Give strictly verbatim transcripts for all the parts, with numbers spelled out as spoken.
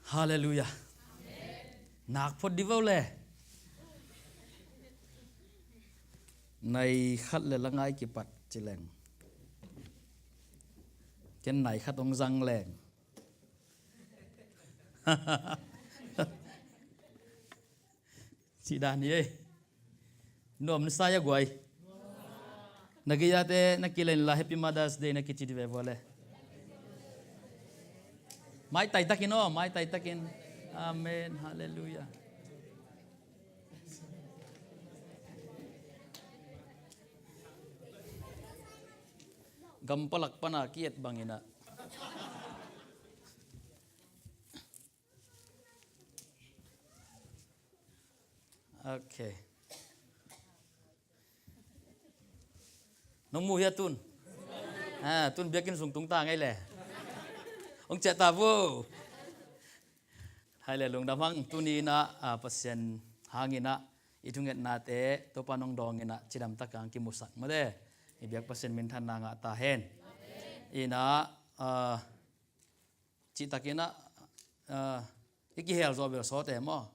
Halleluiah. Nak phot di vo le. Nai khat le la ngai kipat ci leng. Ken nai khat hong zang leng. Cih dan hi ei. Nuam na sa hia guai? Na gei-ate na kilen la Happy Mother's Day na kici di ve vua le. Maitai takin aw, maitai takin. Amen. Halleluiah. Gam palak pana ki-et bangin ah. Ok. Nong mu hia tun? Ah, tun biakinn sung tung ta ngei le. Hong ciah ta vo. Hai le lungdam hang, tuni in ah, ah, Pasian hangin ah i thungetnate Topa nong dawngin ah cidam takin kimusak mate. I biak Pasian minthanna ngah ta hen. In ah, ah, cihtakin ah, ah, i kihel zaw bel sawte maw?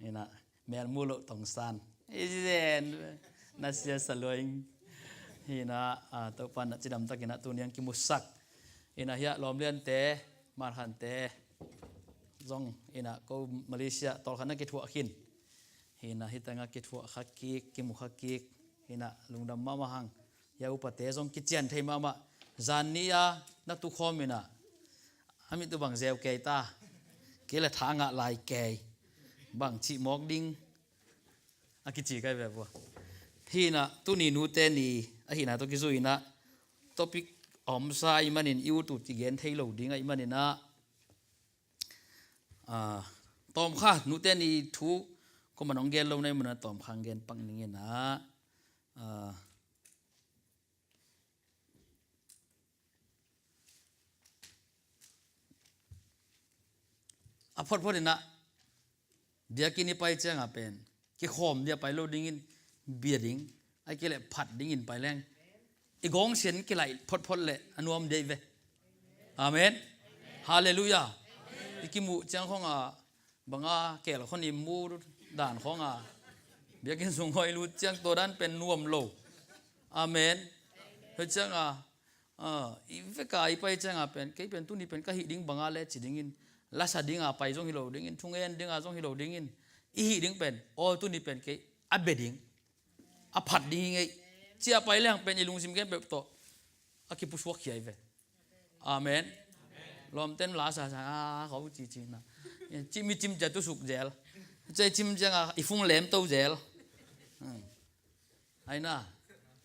In ah, melmu loh tongsan. I zen, na sia sa luaing. In ah, ah, Topa in ah cidam takin ah tuni in kimusak. In ah hiah lawmliante, malhante zong in ah ko Malaysia tawlkhat na kithuah khin. In ah hih tengah kithuah kha kik, kimu kha kik. In ah lungdam mahmah hang. Hia upate zong kician thei mahmah. Zan ni a na tukhawm in ah, a mit uh bang zeu kei ta? Kei le tha ngah lai kei. Bang cih mawk ding? A kici kai ve vua. Hih in ah tuni nute ni ahihna tawh kizui in ah topic a omsa ahih manin i ut uh kigen thei lo ding ahih manin ah, ah, tawmkha nute ni thu kuaman hong gen lo na ahih manin ah tawmkha hong gen pak ning in ah, ah, a photphot in ah biakinn i pai ciangin pen kikhawm dia pai lo dingin bia ding, ahih kei leh phat dingin pai leng i gawngsian kilaih photphot leh a nuam dia hi ve. Amen. Halleluiah. I kimuh ciang khawng a bang a kel khawng i mu dan khawng a biakinn sung khawng i lut ciang tua dan pen nuam lo. Amen. Hih ciang a, ah, i vek a i pai ciang a pen, kei pen tuni pen ka hih ding bang a le ci dingin, lasa ding a pai zong hi lo dingin, thungen ding a zong hi lo dingin, i hih ding pen aw tuni pen kei a bia ding, a phat ding hi ngei, ci a pai leng pen i lungsim khempeuh tawh a kipusuak khia hi ve. Amen. Lawmten lasa sa a khau cici na, ci mi cim cia tusuk zel, ci cim ciang a i fung lem to zel. Hmm. Ai na,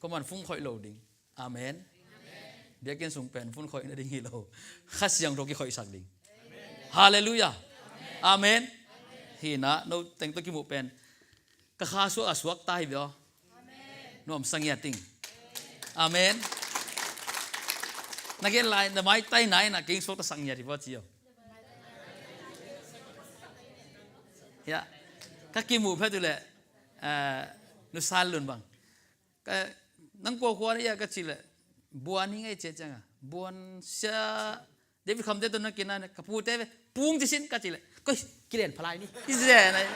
kuaman fung khoih lo ding. Amen. Biakinn sung pen fung khoih nading hi lo, Kha Siangtho kikhoihsak ding. Halleluiah. Amen. Hih in ah no teng tawh kimuh pen ka kha suak a suak ta hi ve aw. Nuamsa ngiat ing. Amen. Na gen lai, na maitai nai na kei suakta sak ngiat hi vua ci aw. Hiah ka kimuh phet uh leh, eh, Nu San Lun bang, ka, nang kua khua na hia ka cih leh, Buan hi ngei ci a ciang a, Buan sia, David Khamte tawh na kina, ka pute ve, Pung ci sin ka cih leh, koi, kilen pha lai ni, hi zen ai.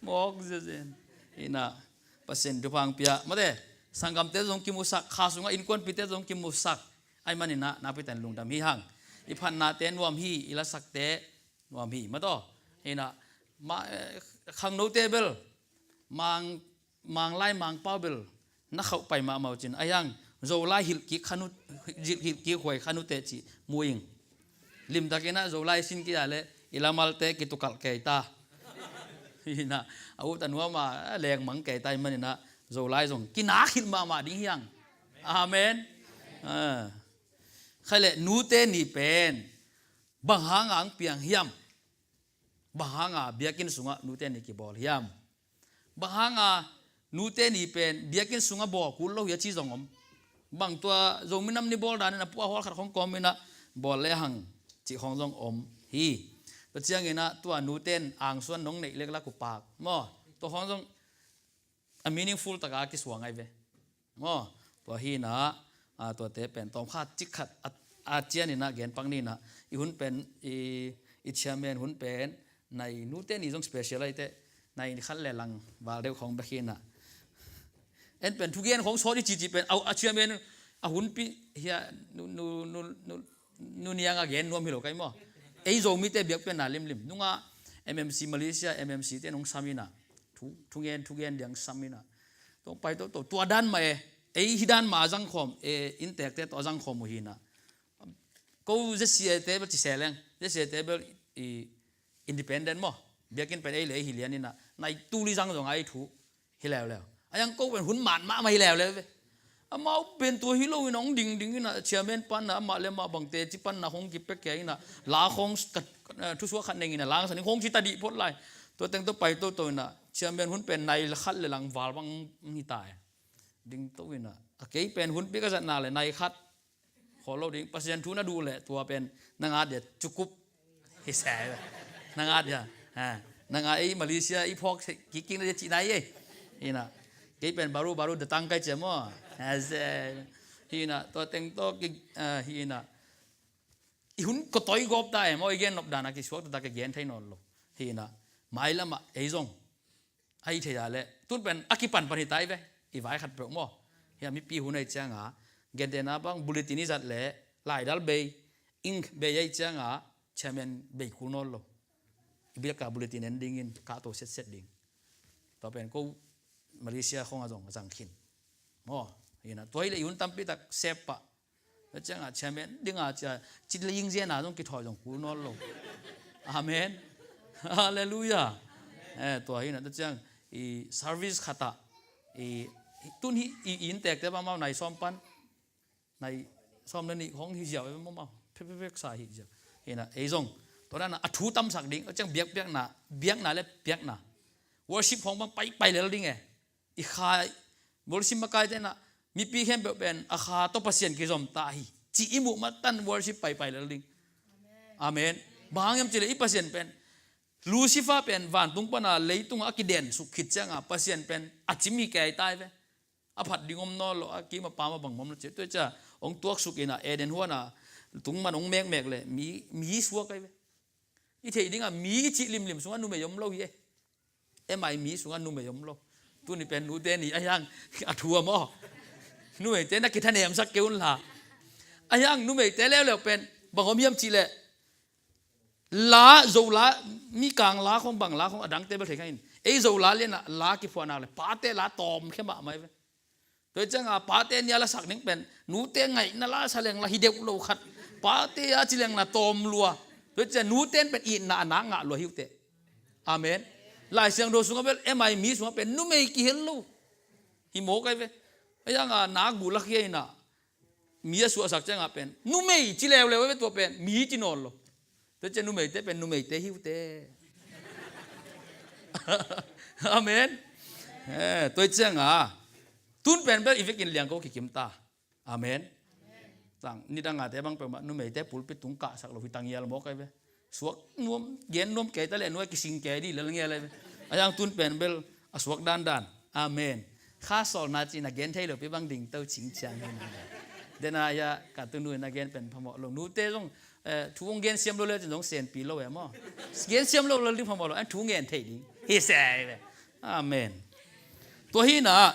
Mawk zenzen. In ah Pasian thupha hong pia mate. Sanggamte zong kimusak, kha sungah innkuanpihte zong kimusak. Ahih manin ah nakpi takin lungdam hi hang. I phatnate nuam hi, i lasakte nuam hi mate aw. In ah ma, eh, khangnote bel Mang, Manglai Mangpau bel na khauh pai mahmah uh cin, a hiang Zolai hilh kik khan uh, hilh, hilh kik huai khan uh teh cih mu ing. Limtakin ah Zolai sin kizia leh i lamalte kitukalh kei ta. In ah a ut a nuam a lengmang kei ta ahih manin ah Zolai zong kinak hilh mahmah ding hi hang. Amen. Ah. Khai leh nute ni pen bang hanga hong piang hiam? Bang hanga biakinn sungah nute ni kibawl hiam? Bang hanga nute ni pen biakinn sungah bawl kul lo hia ci zong om. Bang tua Zomi Nam Ni bawl danin a pu a hawlkhat khawng kawmin ah bawl lehang cih khawng zong om hi. Tua ciangin ah tua nute in angsuan nong neih leklak uh pak maw, tua khawng zong a meaningful taka kisuang ahi ve. Maw, tua hi in ah, ah, tuate pen tawmkha cik khat a, a cianin ah gen pak ni in ah, i hun pen i, I chairman hun pen nai, nute ni zong special ahi teh, nai khat le lang val deuh khawng bek hi na. En pen thugen khawng sawt i cici pen a, a chairman a hunpi hi a, nu, nu, nu, nu, nu Niang a gen nuam hi lo kai maw. Ei Zomite biak pen na limlim. Nunga M M C Malaysia, M M C te nong sam hi na. Thu, thugen, thugen diang sam hi na. Tong pai toto, tua dan mah e. Ei hi dan mah a zang khawm, e, inntekte tawh a zang khawm uh hi na. Ko Z C A te bel ci se leng, Z C A te bel i independent maw. Biakinn pen ei le ei hi lian hi na. Nai tul i zang zong a i thu hi leuleu. A yang ko pen hun man mahmah hi leuleu ve. Amau pen tua hi lo in hong dingding in a, chairman pan na amah le amah bangte ci pan na hong kipia kia in a, la hong ka, eh, thusuak khat neng in a, lang sa ning hong ci ta dih phot lai. Tua teng tua pai toto in a, chairman hun pen nai khat le lang val bang hi ta e. Ding to in a, a kei pen hun pi ka zat na le nai khat. Khol lo ding, Pasian thu na duh leh tua pen na ngat dia cukup hi sa. Na ngat dia. Ha. Na ngat ei Malaysia i phawk kiking na dia cih nai ei. Hi na. Kei pen baru, baru datang kai cia maw. Ha, se. Hi na. Tua teng tawh ki, ah, hi na. I hun ko toi gawp ta e maw, i gen nop dan a kisuak ta, ta ki gen thei nawn lo. Hi na. Mailam ah ei zong a i thei a le, tun pen a kipan pan hi ta i ve, i vai khat peuh maw. Hi a mipi hun a i ciang a, gentehna bang bulletin i zat le, laidal bei, ink bei a i ciang a, chairman bei kul nawn lo. I biak a bulletin en ding in, kah to setset ding. Tua pen ko Malaysia khong a zong a zang khin. Maw, hi na, tua hi le i hun tampi tak sep pah. Tua ciang a chairman ding a cia, cit le ing zia na zong kithawi zong kul nawn lo. Amen. Hallelujah. Eh, tua hi na, tua ciang i service khat ah, i, tun hi, i, i inntekte bang mau nai sawm pan, nai sawm le nih hong hi ziau, eh, mau mau, pek, pek, pek sa hi ziau. Hi na, ei zong, tua dan a thu tamsak ding, tua ciang biak, biakna, biakna le biakna. Worship hong bang pai, pai lel ding eh. I kha, bawlsim makaite na, mipi khempeuh pen a kha tawh Pasian kizom ta hi. Ci i muh matan worship paipai lel ding. Amen. Bang hang hiam cih leh i Pasian pen, Lucifer pen vantung pana leitung a kiden suk khit cianga Pasian pen a cim hi kei tai ve. A phat ding om nawn lo, a kim a pam a bang om lo ci. Tua cia hong tuaksuk ina Eden huana tungman hong mekmek le mi, mi suak ai ve. I theih dinga mi i cih limlim sunga numei om lo hi e. Em ai mi sungah numei om lo. Tuni pen nute ni a hiang a thu a maw. Numeite na kithanemsak kei un la. A hiang numeite leuleu pen bang om hiam cih leh la, Zo la, Mikang la khong, bang la khong, a dangte bel thei kha in. Ei Zo la lianah la kiphuahna le pate la tawm khe mahmah hi ve. Tua hi cianga pate nia la sak ding pen nute ngaihna la sa leng la hi deuh lo khat. Pate a ci leng na tawm lua. Tua hi cianga nute in pen itna a nak ngah lua hi uh teh. Amen. Lai Siangtho sungah bel M I mi sungah pen numei kihel lo. Hi mawk ai ve. A hianga nak gu lak hi a ina. Mi a suahsak ciangah pen numei ci leuleu ai ve, tua pen mi ci nawn lo. Tua ciang numeite pen numeite hi uh teh. Amen. Eh, tua hi cianga tun pen bel i vekin liangko kikim ta. Amen. Tang, nidang a te bang peuhmah numeite pulpit tung kahsak lo hi tangial mawk ai ve. Suak nuam, gen nuam kei ta leh nuai kising kei dih lel ngial ai ve. A hiang tun pen bel a suak dandan. Amen. Kha sawlna cih na gen thei lo pi bang ding to cingciang hi na. Dena ya ka tunu na gen pen phamawh lo. Nute zong, eh, thu hong gen siam lo le cin zong senpi lo e maw. Gen siam lo lel ding phamawh lo. An thu ngen thei ding. Hi se ai ve. Amen. Tua hi na.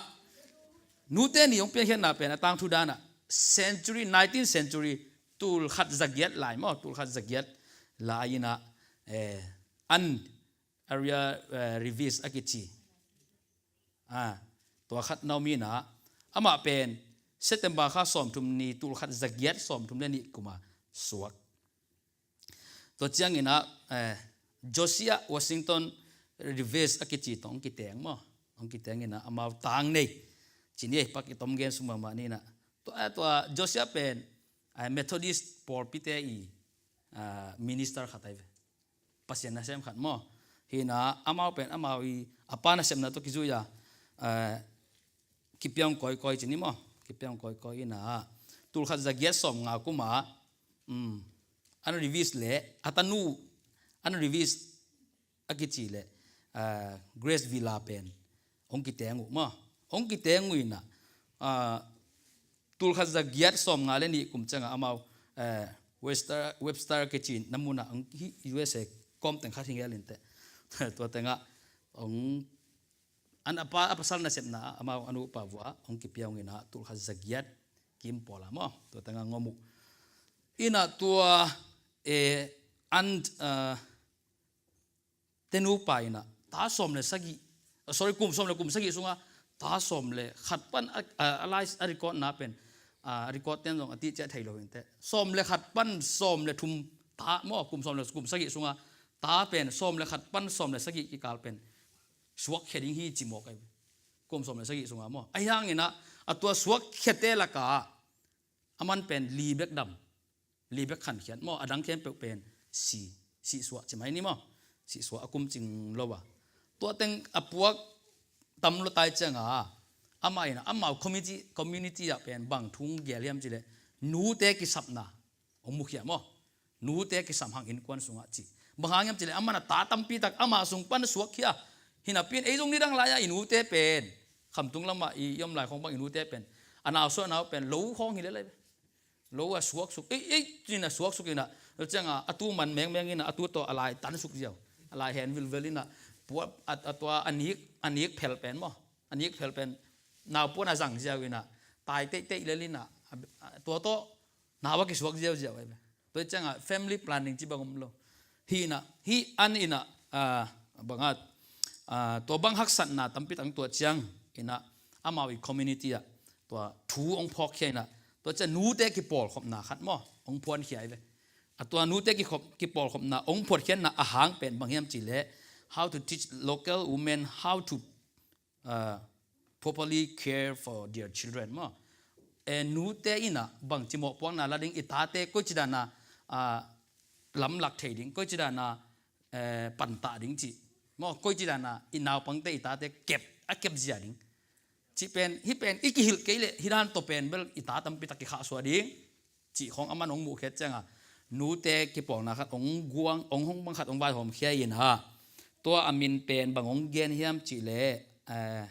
Nute ni hong piankhiatna pen a tangthu danah century, nineteenth century, tul khat zagiat lai maw, tul khat zagiat lai inah, eh, an area, eh, revise a kici. Ah, tua khat na om inah, amah pen September kha sawmthum ni, tul khat zagiat sawmthum le nih kuma suak. Tua ciangin ah, eh, Josiah Washington Revise a kici tawh hong kiteng maw? Hong kiteng inah amau tang nei. Cin hi pak i tom gen sung mahmah ni inah. Tua, eh, tua Josiah pen, eh, Methodist pawlpite i, ah, minister khat ai ve. Pasian nasem khat maw? Hi inah amau pen amau i a pa nasepna tawh kizui a, eh, kipiang kawikawi cin hi maw? Kipiang kawikawi inah tul khat zagiat sawmnga kuma, um, an revise le a tanu an revise a kici le, ah, Grace Villa pen hong kiteng uh maw? Hong kiteng uh inah, ah, tul khat zagiat sawmnga le nih kum ciangah amau, eh, Webster, Webster kici na munah hong hi, U S A kawm teng khat hi ngel inteh. Tua tengah hong, an a pa, a pasal nasepna ah amau a nupa vuah hong kipia hong inah, tul khat zagiat kim pawl ah maw, tua tengah hong om uh. Inah tua, eh, an, ah, te nupa inah ta sawm le sagih, ah, sorry, kum sawm le kum sagih sungah ta sawm le khat pan a, a, a lai a record na pen, a record ten zong a tihciah thei lo inteh. Sawm le khat pan sawm le thum ta maw, kum sawm le kum sagih sungah ta pen sawm le khat pan sawm le sagih kikal pen suakkhia ding hi ci mawk ahi. Kum sawm le sagih sungah maw. Ahi hanginah a tua suakkhiate lakah a man pen li bek dam, li bek khankhiat maw, a dang khempeuh pen si, sihsuah ci mai ni maw. Sihsuah a kum cing lo a. Tua teng a puak tam lo tai cianga, amah inah amau community, community ah pen bang thu hong gel hiam cileh, nute kisapna hong mukhia maw. Nute kisam hang innkuan sungah ci. Bang hang hiam cileh, a man a ta tampi tak amah sung pan suakkhia. Hi napi in ei zong nidang lai-ah i nute pen, khamtung lamah i, i om lai khawng bang i nute pen, a nau sung a nau pen lo khawng hi lel lai. Lo a suaksuk, ei, ei, ci-in a suaksuk inah, lo cianga a tu man mengmeng inah, a tu tawh a lai tansuk ziau, a lai hen vilvel inah, puan a, a tua a nik, a nik phel pen maw, a nik phel pen nau puan a zang ziau inah, tai teitei lel inah, a, a, tua tawh nau a kisuak ziauziau ahi ve. Tua cianga family planning ci bang om lo. Hi inah, hi an inah, ah, bangah, ah, tua bang haksatna tampi tak tua ciang inah, amau i community ah tua thu hong phawkkhia inah, tua ciang nute kipawlkhopna khat maw hong phuankhia ahi ve. A tua nute kikhop, kipawlkhopna hong phuankhiatna a hang pen bang hiam cileh, how to teach local women how to, uh, properly care for their children maw. Eh, nute inah bangci mawhpuakna la ding, i tate koici dana, ah, lamlak thei ding, koici dana, eh, pantah ding cih maw, koici dana i naupangte i tate kep, a kep zia ding cih pen, hih pen i kihilh kei leh hih dan tawh pen bel i ta tampi tak kikhahsuah ding cih khawng a man hong muhkhiat cianga, nute kipawlna khat hong guang, hong hong bang khat hong vaihawmkhia inah, tua a min pen bang hong gen hiam cileh, eh,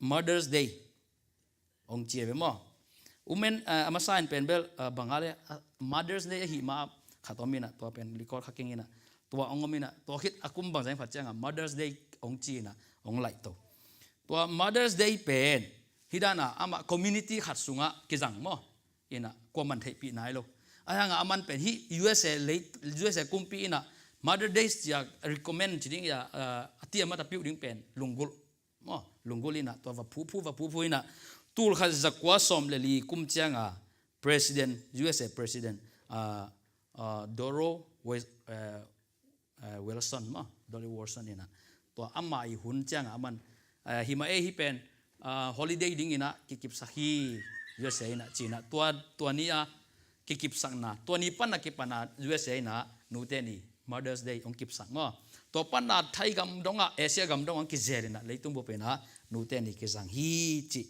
Mother's Day hong ci ahi ve maw. Women, eh, a masa in pen bel, eh, bang a le, eh, Mother's Day ahi ma khat om inah, tua pen record kha keng inah, tua hong om inah, tua khit a kum bangzah in phat cianga Mother's Day hong ci inah hong laihto. Tua Mother's Day pen hih dana amah community khat sungah kizang maw. Inah kuaman theihpih nai lo. Ahi hanga a man pen hih U S A lei, U S A kumpi inah Mother's Day cia recommend ci ding ia, ah, a tiamat a piuh ding pen lunggulh maw, lunggulh inah tua va phuphu, va phuphu inah, tul khat zakua sawm le li kum cianga President, U S A President, ah, ah, Doro Wes-, eh, eh, Wilson maw, Doro Wilson inah, tua amah i hun cianga a man, eh, himah ei, hih pen, ah, holiday ding inah kikipsak hi, U S A inah ci inah, tua, tua ni a kikipsakna, tua ni pan a kipana U S A inah nute ni, Mother's Day hong kipsak maw. Tua pana Thai gam dongah, Asia gam dongah kizel inah leitung bup inah nute ni kizang hi cih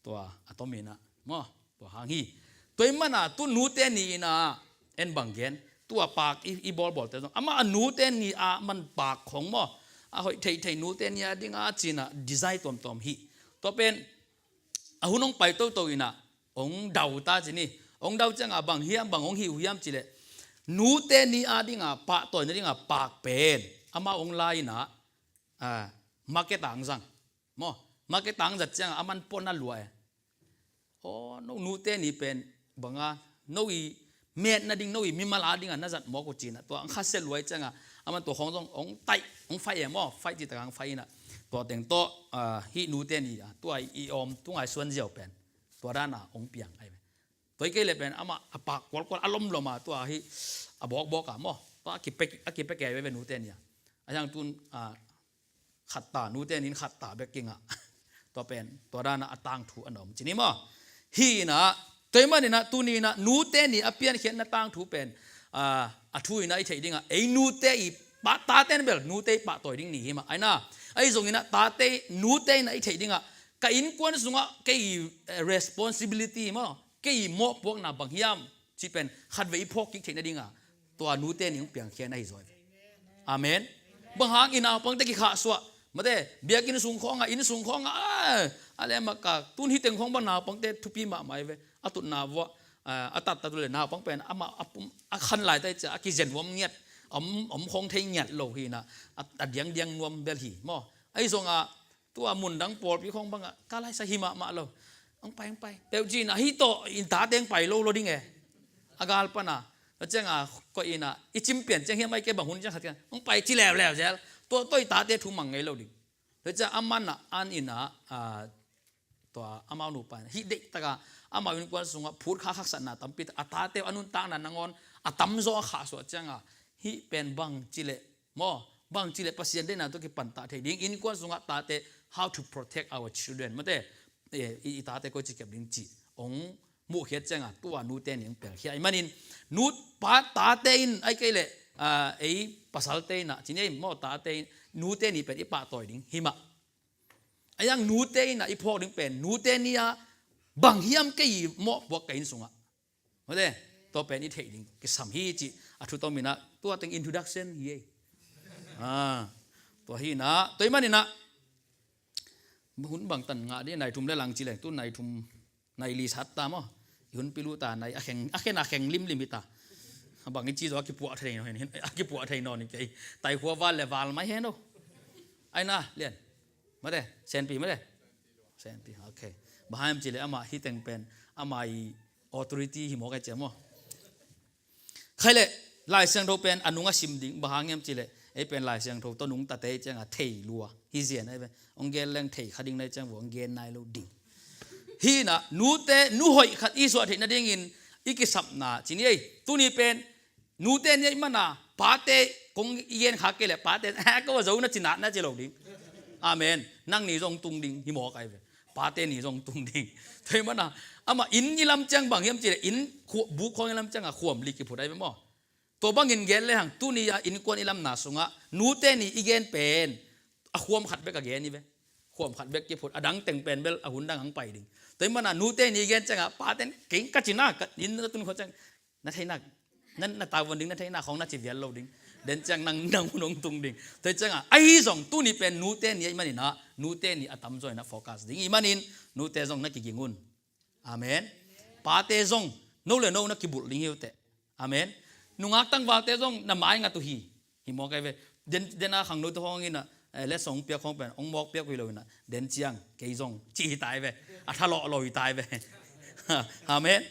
tua a tom inah maw, tua hang hi. Tua i mana tu nute ni inah en bang gen, tua pak i, i bawlbawlte zong amah a nute ni a man pak khong maw, a hoih theithei nute ni a dinga ci inah design tuamtuam hi. Tua pen a hun hong pai toto inah hong dau ta ci ni. Hong dau cianga bang hiam, bang hong hi uh hiam cileh, nute ni a dinga pahtawi nadinga pak pen amah hong la inah, ah, market ah hong zang maw. Market ah hong zat cianga a man pawh na lua e. Aw, no nute ni pen banga no i met nading, no i mimal a dinga na zat mawk uh ci inah, tua hong khasia lua i cianga a man tua khawng zong hong taih, hong faih e maw, faih cih takah hong faih inah, tua teng tawh, ah, hih nute ni a tua i awm tu ngaihsuan ziau pen tua dana hong piang ahi ve. Tua hi kei le pen amah a pak kualkual a lomlom a tua hih a bawkbawk a maw, tua a kipek, a kipek e ve nute ni a. A hiang tun, ah, khatta, nute ni in khatta bek kingah. Tua pen tua dana a tangthu a na om ci ni maw. Hi inah, tua i man inah tuni inah nute ni a piankhiatna tangthu pen, ah, a thu inah i theih dingah, ei nute i pah, tate in bel nute i pahtawi ding ni hi mah. Aina, ahi zong inah tate, nute inah i theih dingah, ka innkuan sungah kei i, eh, responsibility maw, kei i mawhpuakna bang hiam cih pen khatvei i phawk kik theih nadinga tua nute ni hong piangkhia na hi zaw hi. Amen. Bang hang i naupangte kikhahsuah, mate, biakinn sung khawngah, inn sung khawngah, ah, a lem a kak, tun hi teng khawng bang naupangte thupi mahmah hi ve. A tutna vuah, a, a tattat uh le naupang pen amah a pum a khan laitak ciang a kizen nuam ngiat, om, om khong thei ngiat lo hi na, a, a diangdiang nuam bel hi maw. Ahi zongah tua mun dang pawlpi khong bangah ka laisa hi mahmah lo. Hong pai, hong pai peuh ci-in ah hih tawh in tate hong pai lo lo ding e. A gal pana tua ciangah koih in ah i cim pian ciang hiam ai kei bang hun ciang khat ciang hong pai ci leuleu zel. Tua tawh i tate thu mang ngei lo ding. Tua ciang a man ah an in ah, a, tua amau nupa in hih deihtakah amau innkuan sungah phut kha haksatna tampi tak a tate a nuntakna nangawn a tamzaw a khahsuah ciangah hih pen bang ci leh maw, bang ci leh Pasian deihna tawh kipan ta thei ding, innkuan sungah tate how to protect our children mate, e, i, i tate koi ci kep ding cih hong muhkhiat ciangah tua nute nih hong pelkhia ahih manin nu pa tate in ai kei leh, a, ei pasalte in ah ci ni ei maw tate in nute nih pen i pahtawi ding hi mah. A yang nute in ah i phawk ding pen nute nih ah bang hiam kei i mawh puak ka inn sungah. Mate, tua pen i theih ding kisam hi cih a thu tom in ah tua teng introduction hi ei. A, tua hi in ah tua ahih manin ah hun bang tan ngah dih nai thum le lang ci leng tu nai thum nai li sat ta maw. I hun pilu ta nai a kheng, a khen a kheng limlim hi ta. A bang i ci zaw a kipuah thei nawn hi, a kipuah thei nawn hi kei. Tai khua val le val mai hen o. Ai na lian. Mate, senpi mate. Senpi, ok. Bang hiam ci leh amah hih teng pen amah i authority hi maw kai ciam maw. Khai leh Lai Siangtho pen a nung a sim ding bang hang hiam ci leh ei pen Lai Siangtho tawh nungtate ciangah thei lua hi zian ai ve. Hong gen leng thei kha ding nai ciang vua hong gen nai lo ding. Hi in ah nute nu hoih khat i suah theih nadingin i kisapna ci ni ei. Tuni pen nute nih ahih mana pate kong i gen kha kei leh pate ko a zo na ci na na ci lo ding. Amen. Nang ni zong tung ding hi maw kai ve. Pate ni zong tung ding. Tua ahih mana amah inn i lam ciang bang hiam ci leh inn buk khawng i lam ciangah khuam li kiphut ai ve maw. Tua bangin gen lehang tuni a innkuan i lamna sungah nute nih i gen pen a khuam khat bek a gen hi ve. Khuam khat bek kiphut a dang teng pen bel a hun dang hong pai ding. Tua ahih mana nute nih i gen ciangah pate nih kei ka ci na ka inn na tun khawng ciang na thei nak na, na tavuan ding na thei nak khawng na ci vial lo ding. Den ciang nang, nang hun hong tung ding. Tua ciangah ahi zong tuni pen nute nih ahih manin ah nute nih a tamzaw in ah focus ding ahih manin nute zong na kiging un. Amen. Pate zong no le no na kibulh ding hi uh teh. Amen. Nungak tangvalte zong na maingat uh hi. Hi maw kai ve. Den, den a khangno te hong in ah, eh, letsong piak hong pen hong mawk piak uh hi lo in ah den ciang kei zong ci hi tai ve. A thalawh lo hi tai ve. Amen.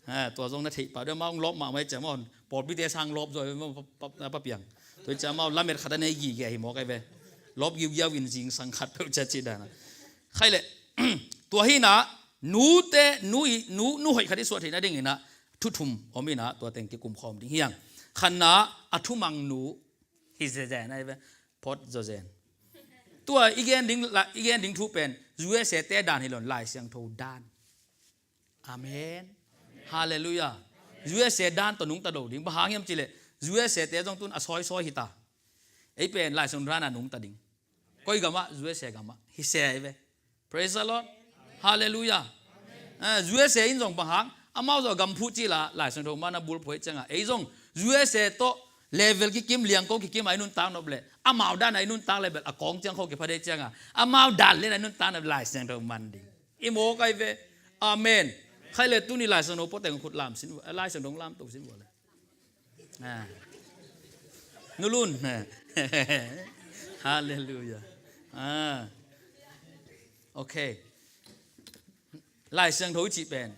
Eh, tua zong na theih pah deuh mah hong lawp mahmah hi ciam maw. Pawlpite sang lawp zaw hi maw pa, pa, pa piang. Tua hi ciam maw lamet khat a nei gige hi maw kai ve. Lawp giugiau in zingsang khat peuh cia ci dan a. Khai leh tua hi in ah nute, nu i, nu, nu hoih khat i suah theih nadingin ah thu thum om in ah tua teng kikum khawm ding hi hang. Khatna a thumang nu hi zezen ai ve. Phot zawzen. Tua i gen ding la, i gen ding thu pen U S A te dan hi lo in Lai Siangtho dan. Amen. Halleluiah. U S A dan tawh nungta lo ding bang hang hiam ci leh U S A te zong tun a sawisawi hi ta. Ei pen Lai Siangtho dan a nungta ding. Koi gamah U S A gamah hi se ai ve. Praise the Lord. Halleluiah. Eh, U S A in zong bang hang amau zong a gam phuh ci la Lai Siangtho man a bulphuh hi ciangah ei zong U S A tawh level kikim liangko kikim a i nuntak nop leh amau dan a i nuntak leh bel a kawng ciang kho kipha dei ciangah amau dan len a i nuntak nop Lai Siangtho man ding. I mawk ai ve. Amen. Khai leh tuni Lai Siangtho puateng khut lam sin, Lai Siangtho lam to sin vua leh. Ah. Nulun. Halleluiah. Ah. Ok. Lai Siangtho i cih pen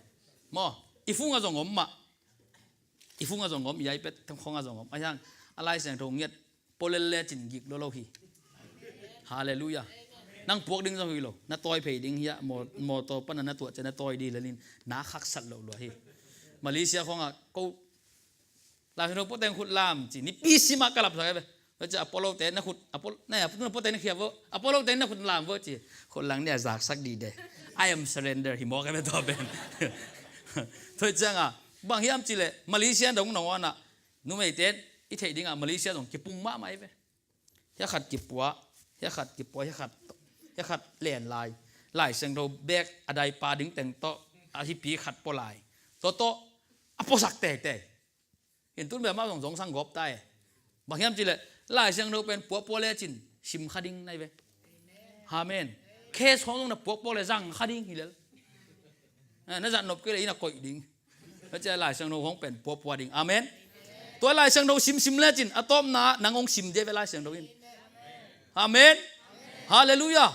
maw i fung a zong om mah. I fung a zong om, i ai pet khong a zong om. Ahi hang a Lai Siangtho ngiat polel lecin gik lo lo hi. Halleluiah. Nang puak ding zong hi lo. Na tawi phei ding hi a maw, mawtaw pana na tuah ciah na tawi dih lelin na khaksat lo lua hi. Malaysia khong a ko Lai Siangtho puateng khut lam ci nipi simah ka lapsak ai ve. Tua ciah Apollo te na khut, Apollo, na ya, na puateng na khia vo, Apollo te na khut lam vo ci. Khut lang nia zaksak dih de. I am surrender hi mawk ai ve tua pen. Tua ciangah bang hiam ci leh Malaysia dong nangawn ah numei ten i theih dingah Malaysia dong kipung mahmah ai ve. Hiah khat kipua, hiah khat kipua, hiah khat, hiah khat len lai. Lai Siangtho bek a daipa ding teng tawh a hipi khat pua lai. Tua tawh a puasak teitei. Hin tun bia mah zong zong sang gawp ta e. Bang hiam ci leh Lai Siangtho pen puakpuak lecin sim kha ding nai ve. Amen. Case khawng zong na puakpuak le zang kha ding hi lel. Eh, na zat nop kei le i na koih ding. Tua ciah Lai Siangtho hong pen puapua ding. Amen. Tua Lai Siangtho simsim lecin a tawpna nang hong sim dia ve Lai Siangtho in. Amen. Halleluiah.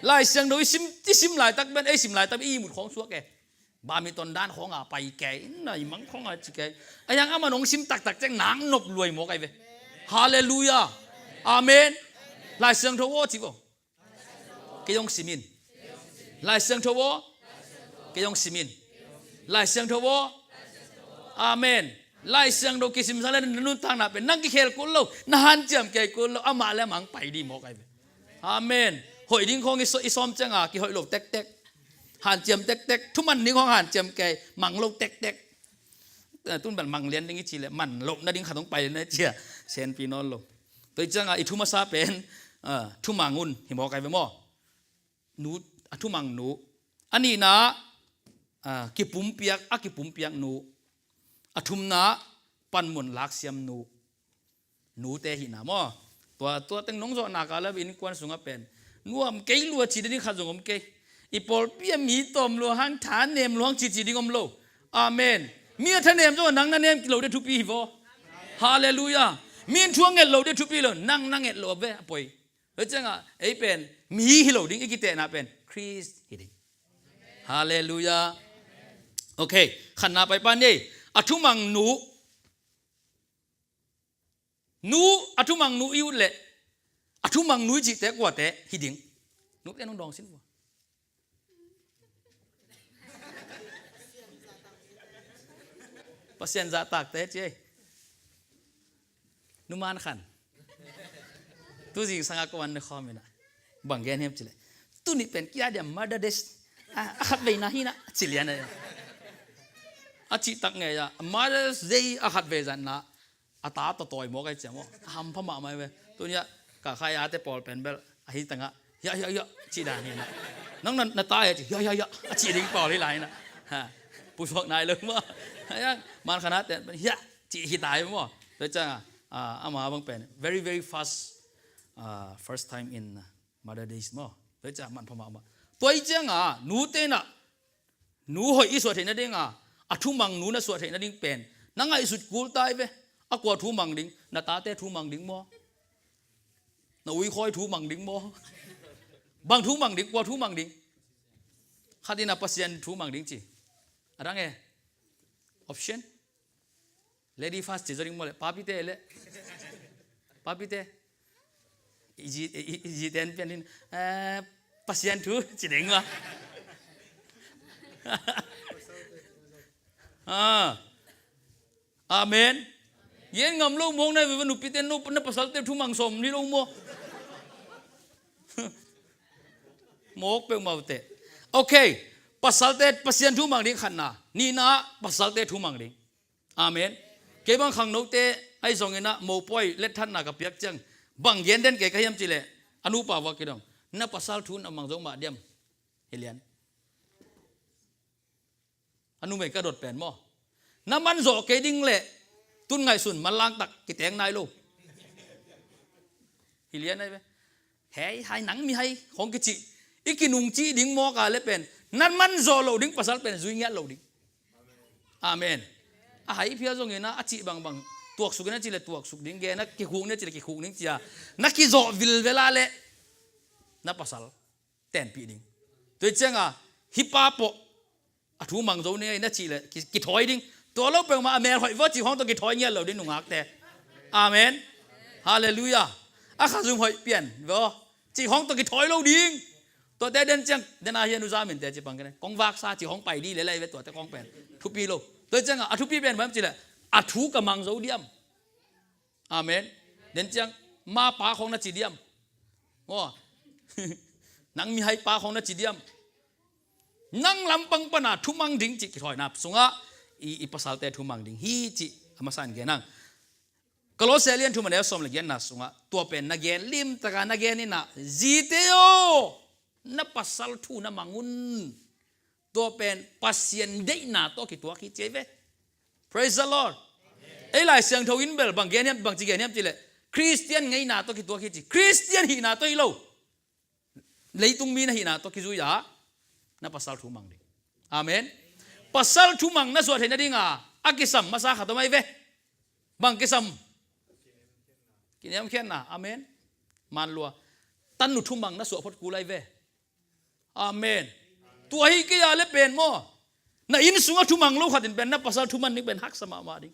Lai Siangtho i sim, i sim laitak pen, ei sim laitak i mut khawng suak e. Bamiton dan khawng a pai kei, na i mang khawng a ci kei. A yang a man hong sim taktak ciang nang nop luai mawk ai ve. Halleluiah. Amen. Lai Siangtho aw ci vo. Kei hong sim in. Lai Siangtho aw. Kei hong sim in. Lai Siangtho aw. Amen. Lai Siangtho kisim sa le na nuntakna pen nang kikhel kul lo, na hanciam kei kul lo, amah le amah hong pai ding mawk ai ve. Amen. Hoih ding khawng i saw-, i sawm ciang a kihoih lo tektek. Hanciam tektek. Thuman ding khawng hanciam kei, mang lo tektek. Eh, tun bel mang lian ding i ci le, man loh nading khat hong pai na cia, senpi nawn lo. Tua i ciang a i thu masa pen, ah, thumang un, hi mawk ai ve maw. Nu, a thumang nu. A nihna, ah, kipumpiak, a kipumpiak nu. A thumna, panmun laksiam nu. Nute hihna maw. Tua, tua teng nong zawh nak a la innkuan sungah pen nuam kei lua ci ding khat zong om kei. I pawlpi ah mi tawm lua hang, thanem lua hang cici ding om lo. Amen. Mi a thanem zong nang na nem lo ding thupi hi vaw. Halleluiah. Mi in thu a nget lo ding thupi lo, nang na nget lo ve a poi. Tua ciangah ei pen mi hi lo ding, i kitehna pen Khrist hi ding. Halleluiah. Ok. Khatna pai pan ni. A thumang nu. Nu, a thumang nu i ut leh a thumang nu i cihte kuate hi ding? Nute nong dawng sin vua. Pasian zahtakte ci ei. Nu Man Khan. Tu zingsang a ko an ne khawm inah. Bang gen hiam cileh, tuni pen kia dia Mother Day, a, a khat veina hinah ci lian a. A cihtak ngei a Mother's Day a khat vei zatna a ta tawtawi mawk ai cia maw. A hampha mahmah ai ve. Tuni ah ka khai ate pawl pen bel ahi tangah hiah hiah hiah cih dan hinah. Nang na, na ta e ci hiah hiah hiah a cih ding pawl hi lai hinah. Ha. Pusuak nai lo maw. Hiah Man Khan ate hiah cih hi tai maw. Tua ciangah, ah, ama bang pen very, very fast, ah, first time in, ah, Mother Days maw. Tua ciang manpha mahmah. Tua i ciangah nute inah nu hoih i suah theih nadingah a thumang nu na suah theih nading pen na ngaihsut kul tai ve. A kua thumang ding? Na tate thumang ding maw? Na uikhawi thumang ding maw? Bang thumang ding? Kua thumang ding? Khat inah Pasian thumang ding ci. A dang e? Option? Lady first ci zaw ding maw le? Papite le? Papite? I zi, i, i, i zite an pian in, eh, Pasian thu ci ding maw? Ah. Amen. Gen ngam lo mawk na veve nupite, no, na pasalte thumang sawm ni lo maw? Mawk peuhmah uh teh. Ok. Pasalte Pasian thumang ding khatna. Nihna pasalte thumang ding. Amen. Kei bang khangnote ahi zonginah mopawi letthatna ka piak ciang bang gen den kei ka hiam cileh, a nupa vua kidong, na pasal thu na mang zo mah diam? Hi lian. A numei ka dot pen maw. Na man zawh kei ding leh tun ngaihsun manlangtak kiteng nai lo. Hi lian ai ve. Hei hai nang mihai khawng kici, i kinungci ding mawk a le pen na man zawh loh ding pasal pen zui ngiat lo ding. Amen. A hai phia zongin a, a cih bangbang tuaksuk in a cih le tuaksuk ding, gen a kikhuk ni a cih le kikhuk ding cia na kizawh vilvel a le na pasal tenpih ding. Tua cianga hih pa pawh a thu mang zo ni ei na cih le ki, kithawi ding. Tua lo peuhmah a mel hoih vaw cih khawng tawh kithawi ngiat lo ding nungakte. Amen. Halleluiah. A khazum hoih pian vaw cih khawng tawh kithawi lo ding. Tuate den ciang den a hian u za minte cih pang kene kong vaksa cih khawng pai di le lai ve tuate khawng pen thupi lo. Tua cianga a thupi pen bang cih le a thu ka mang zo diam? Amen. Den ciang ma pa khawng na ci diam? Aw. Nang mihai pa khawng na ci diam? Nang lampang pana thumang ding cih kithawina sungah i, i pasalte thumang ding hi cih a masa in gen ang. Kolosia lian thum a neu sawm le giatna sungah tua pen na gen limtaka na gen inah, zite aw, na pasal thu na mang un. Tua pen Pasian deihna tawh kituak hi ci ei ve. Praise the Lord. Ei Lai Siangtho in bel bang gen hiam, bang ci gen hiam cih leh Khristian ngeina tawh kituak hi ci. Khristian hihna tawh hi lo. Leitung mi na hihna tawh kizui a na pasal thu mang ding. Amen. Pasal thumang na suah theih nadinga a kisam masa khat om ai ve. Bang kisam? Kiniamkhiatna. Amen. Manlua. Tanu thumang na suah phot kul ai ve. Amen. Tua hi kei a le pen maw, na inn sunga thumang lo khat in pen na pasal thuman ding pen haksa mahmah ding.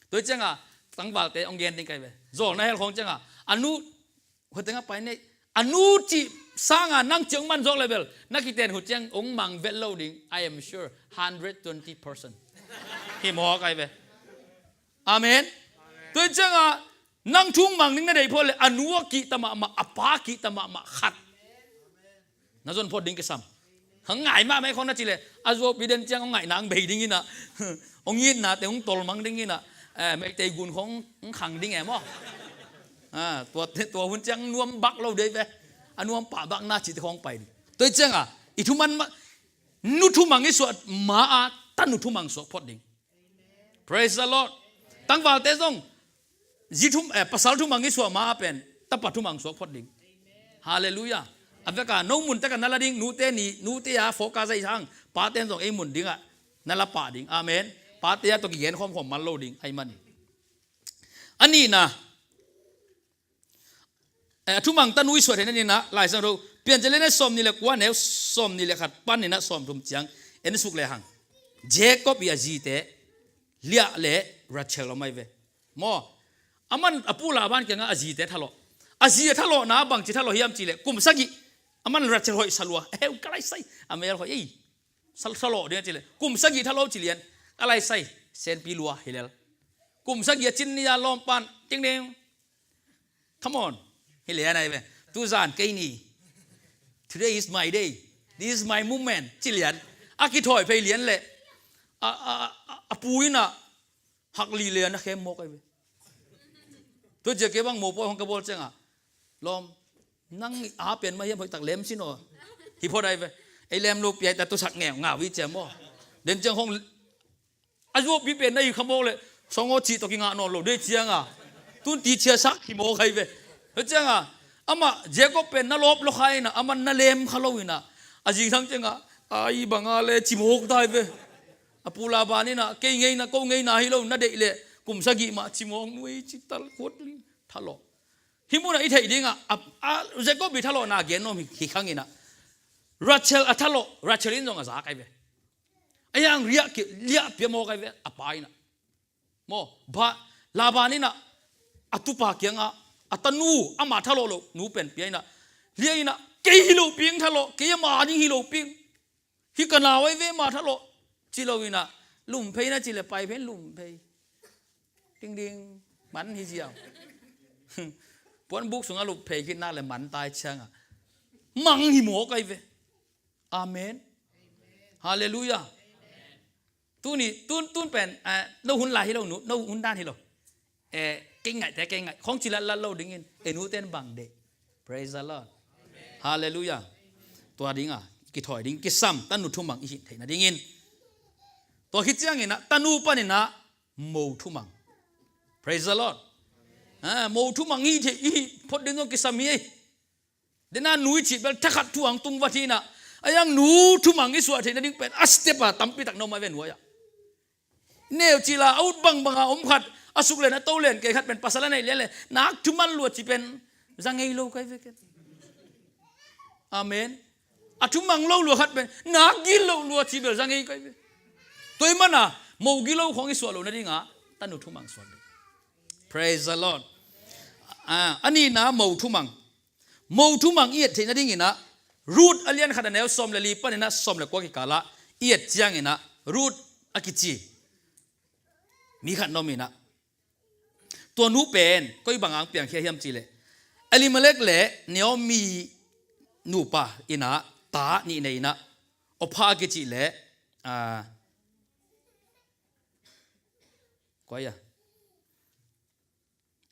Tua hi cianga tangvalte hong gen ding kai ve. Zawlna hel khawng cianga a nu, hua tengah pai nei, a nu cih sanga nang cih hong man zawk le bel na kiten hu ciang hong mang vet lo ding. I am sure hundred twenty percent. Hi maw kai ve. Amen. Tua hi cianga nang thu mang ding na deih phot le a nu a kihta mahmah, a pa kihta mahmah khat na zon phot ding kisam. Hong ngai mahmah khawng na ci le a zuaupi den ciang hong ngaihna hong bei ding inah, hong itnate hong tolmang ding inah, eh, Meitei gun khawng hong khang ding e maw. Ah, tua, tua hun ciang nuam bak lo dei ve. A nuam pah bak na cihte khawng pai ding. Tua hi cianga i thuman ma, nu thumang i suah ma a tanu thumang suah phot ding. Praise the Lord. Tangvalte zong zi thum, eh, pasal thumang i suah ma a pen tapa thumang suah phot ding. Halleluiah. A veka no mun taka na la ding, nute ni, nute a focus ahi hang, paten zong ei mun dingah na la pah ding. Amen. Pate a tawh kigen khawmkhawm man lo ding ahi manin. A nihna, eh, a thumang tanu i suah theih nadinginah Lai Siangtho Piancil lian sawm nih le kua, neu sawm nih le khat paninah sawm thum ciang en suk le hang, Jacob i a zite Leah le Rachel om ai ve. Maw, a man a pu Laban kiangah a zite thalawh. A zi a thalawhna bangci thalawh hiam cihleh kum sagih a man Rachel hoih sa lua. Eheu, ka lai sai, a mel hoih ei. Sa, sa lawh ding a ci leh kum sagih thalawh ci lian. Ka lai sai, senpi lua hi lel. Kum sagih a cin ni a lawm pan ding ding. Come on. Hi lian ai ve. Tuzan kei ni. Today is my day. This is my moment. Ci lian. A kithawi phei lian leh a, a, a, a pu inah hak li lian a khem mawk ai ve. Tua ciah kei bang mawpawi hong ka bawl ciangah, lawm, nang a pen mah hiam, hoihtak lem sin aw. Hi phot ai ve. Ei lem lo piai ta tusak ngeu ngau i ciam aw. Den ciang hong a zuaupi pen na hi kha mawk leh song aw cih tawh kingah nawn lo dei cianga tun ti ciasak hi mawk ai ve. Hei cianga amah Jacob pen na lawp lo kha inah, amah na lem kha lo inah, a zingthang ciangah, ai banga le ci mawk tai ve. A pu Laban inah kei ngeina, ko ngeina hi lo, na deih leh kum sagih mah ci mawk nuai ci tal khuat li thalawh. Hih munah i theih dingah a, a, Jacob i thalawhna gen nuam hi, hi khang inah Rachel a thalawh, Rachel in zong a zak ai ve. A yang riah ki, liah pia mawk ai ve a pa inah. Maw, ba, Laban inah a tupa kiangah a tanu, amah thalawh loh nu pen pia inah, Leah inah, kei hi lo ping thalawh, kei ama ding hi lo ping. Hi ka nau ai ve, ma thalawh. Ci lo inah, lum phei na ci le pai phei lum phei. Ding ding, man hi ziau. Puanbuk sungah lup phei khitna le man tai ciangah mang hi mawk ai ve. Amen. Halleluiah. Tuni, tun, tun pen, eh, no hun lai hi lo, nu, no hun dan hi lo. Eh, kei ngaihte, kei ngaih. Khong ci latlat lo dingin, e nuten bang deh. Praise the Lord. Halleluiah. Tua dinga kithawi ding kisam, tanu thumang i hih theih nadingin. Tua khit cianginah, tanu paninah mo thumang. Praise the Lord. Ah, mo thumang i hih theih, i hih phot ding zong kisam hi ei. Dena nu i cih bel thakhat thu ang tung vat hinah. A yang nu thumang i suah theih nading pen a step a tampi tak na om a ve nuai-ah. Neu cila a ut bangbanga om khat, a suk len a to len kei khat pen pasal a neih lian le nak thuman lua ci pen za ngei lo kai ve ken. Amen. A thumang lo lua khat pen nak gil lo lua ci bel za ngei kai ve. Tua i mana mo gilo khawng i suah lo nadinga tanu thumang suah ding. Praise the Lord. Ah, a nihna mo thumang. Mo thumang i et theih nadinginah Ruth a lian khat a neu sawm le li paninah sawm le kua kikalah i et cianginah Ruth a kici mi khat na om inah, tua nu pen koi bang ang piangkhia hiam cihleh Elimelek le Naomi nupa inah ta nih nei inah Opha a kicih le, ah, koi a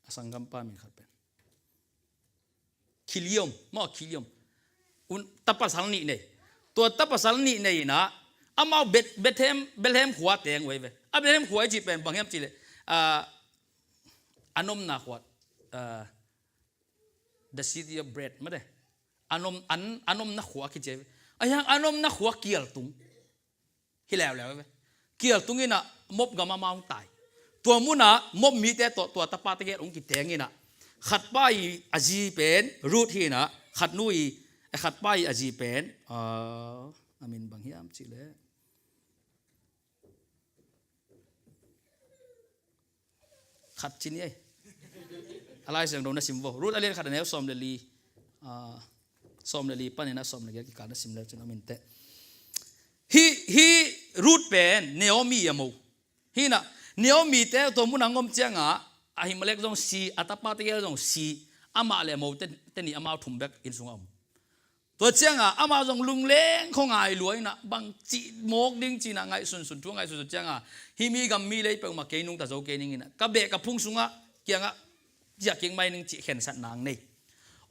a sanggampa min khat pen Kiliom, maw Kiliom. Un, tapasal nih nei. Tua tapasal nih nei inah amau Bet-, Bethlehem, Bethlehem khua teng uh ai ve. A Bethlehem khua i cih pen bang hiam cihleh, ah, an omna khua, ah, the city of bread mate. An om, an, an omna khua kici ai ve. A hiang an omna khua kial tung. Hi leuleu ai ve. kial tung in ah Moab gam amah hong tai. Tua mun ah Moab mite tawh tua tapate gel hong kiteng in ah, khatpa i a zi pen Ruth hi in ah, khatnu i, eh, khatpa i a zi pen, ah, a min bang hiam cih leh, khat ci ni ei. A Lai Siangtho na sim vo. Ruth a lian khat a neu sawm le li, ah, sawm le li panin a sawm le giat kikal na sim le cin a min teh. Hih, hih Ruth pen Naomi a mo. Hi in ah, Naomi te tua mun ah hong om ciang ah, Ahimelek zong si, a tapate gel zong si, amah le a mo te, te nih amau thum bek inn sung ah om. Tua ciang ah amah zong lungleng khua ngai lua in ah, bang cih mawk ding ci in ah ngaihsunsun, thu ngaihsunsun ciang ah, hih mi gam mi lei peuhmah kei nungta zo kei ning in ah, ka beh ka phung sungah kiangah ciah kik mai ning cih khensatna hong nei.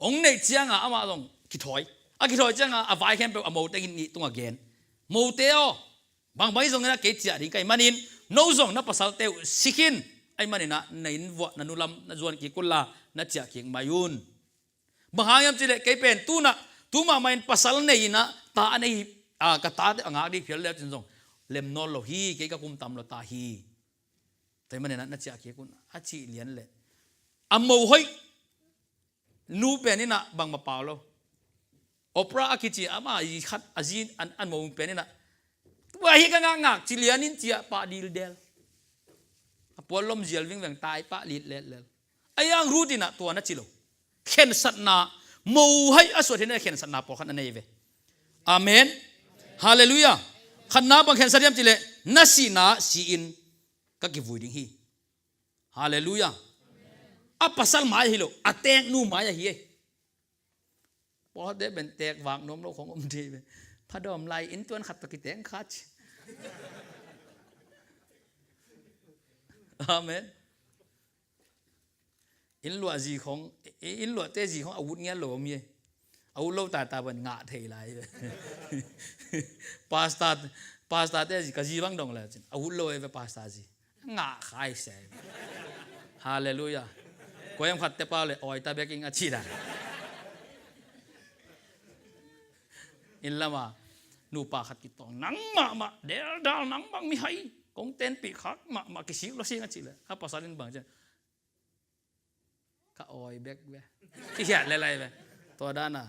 Hong neih ciang ah amah zong kithawi. A kithawi ciang ah a vai khempeuh a mote nih tungah gen. Mote aw, bangbang hi zong in ah kei ciah ding ka hih manin, no zong na pasalte uh si khin. Ahih manin ah na inn vuah na nu lam na zuan kik un la, na ciah kik mai un. Bang hang hiam cih leh kei pen tu in ah, tu mahmah in pasal nei in ah, ta a nei, ah, ka tate a ngak ding phial le cin zong lem nawn lo hi, kei ka kum tam lo ta hi. Tua ahih manin ah na ciah kik un, a cih lian leh, a mo hoih nu pen in ah bangmah pau lo. Oprah a kici ama i khat a zi an, an mo pen in ah, tua hi ka ngakngak ci lian in ciah pah dildel. A puan lom zial vingveng tai pah lit letlel. A iang Ruth in ah tua na ci lo. Khensatna, mo hoih a suah hi in ah khensatna pawlkhat na nei ve. Amen. Halleluiah. Khatna bang khensat hiam cih leh, na sihna si-in ka kivui ding hi. Halleluiah. A pasal mai hi lo, a teknu mai ahi ei. Pawlkhatte pen tek vak nuam lo khong om dih ve. Phadawm lai inn tuan khat tawh kiteng kha ci. Amen. Inn luah zi khong, inn luahte zi khong a ut ngiat lo om hi ei. A ut lo tata pen ngah thei lai ve. Pastor, pastorte zi ka zi bang dong le cin a ut lo ei ve pastor zi. Ngah khai se. Halleluiah. Kua hiam khat te pau le awi ta bek ing a ci dan. Inn lama nupa khat kitawng, nang mahmah deldal, nang bang mihai kong tenpih khak mahmah, kisik lo sing a ci le, a pasal in bang ci, ka awi bek ve. Kihiat le lai ve. Tua dana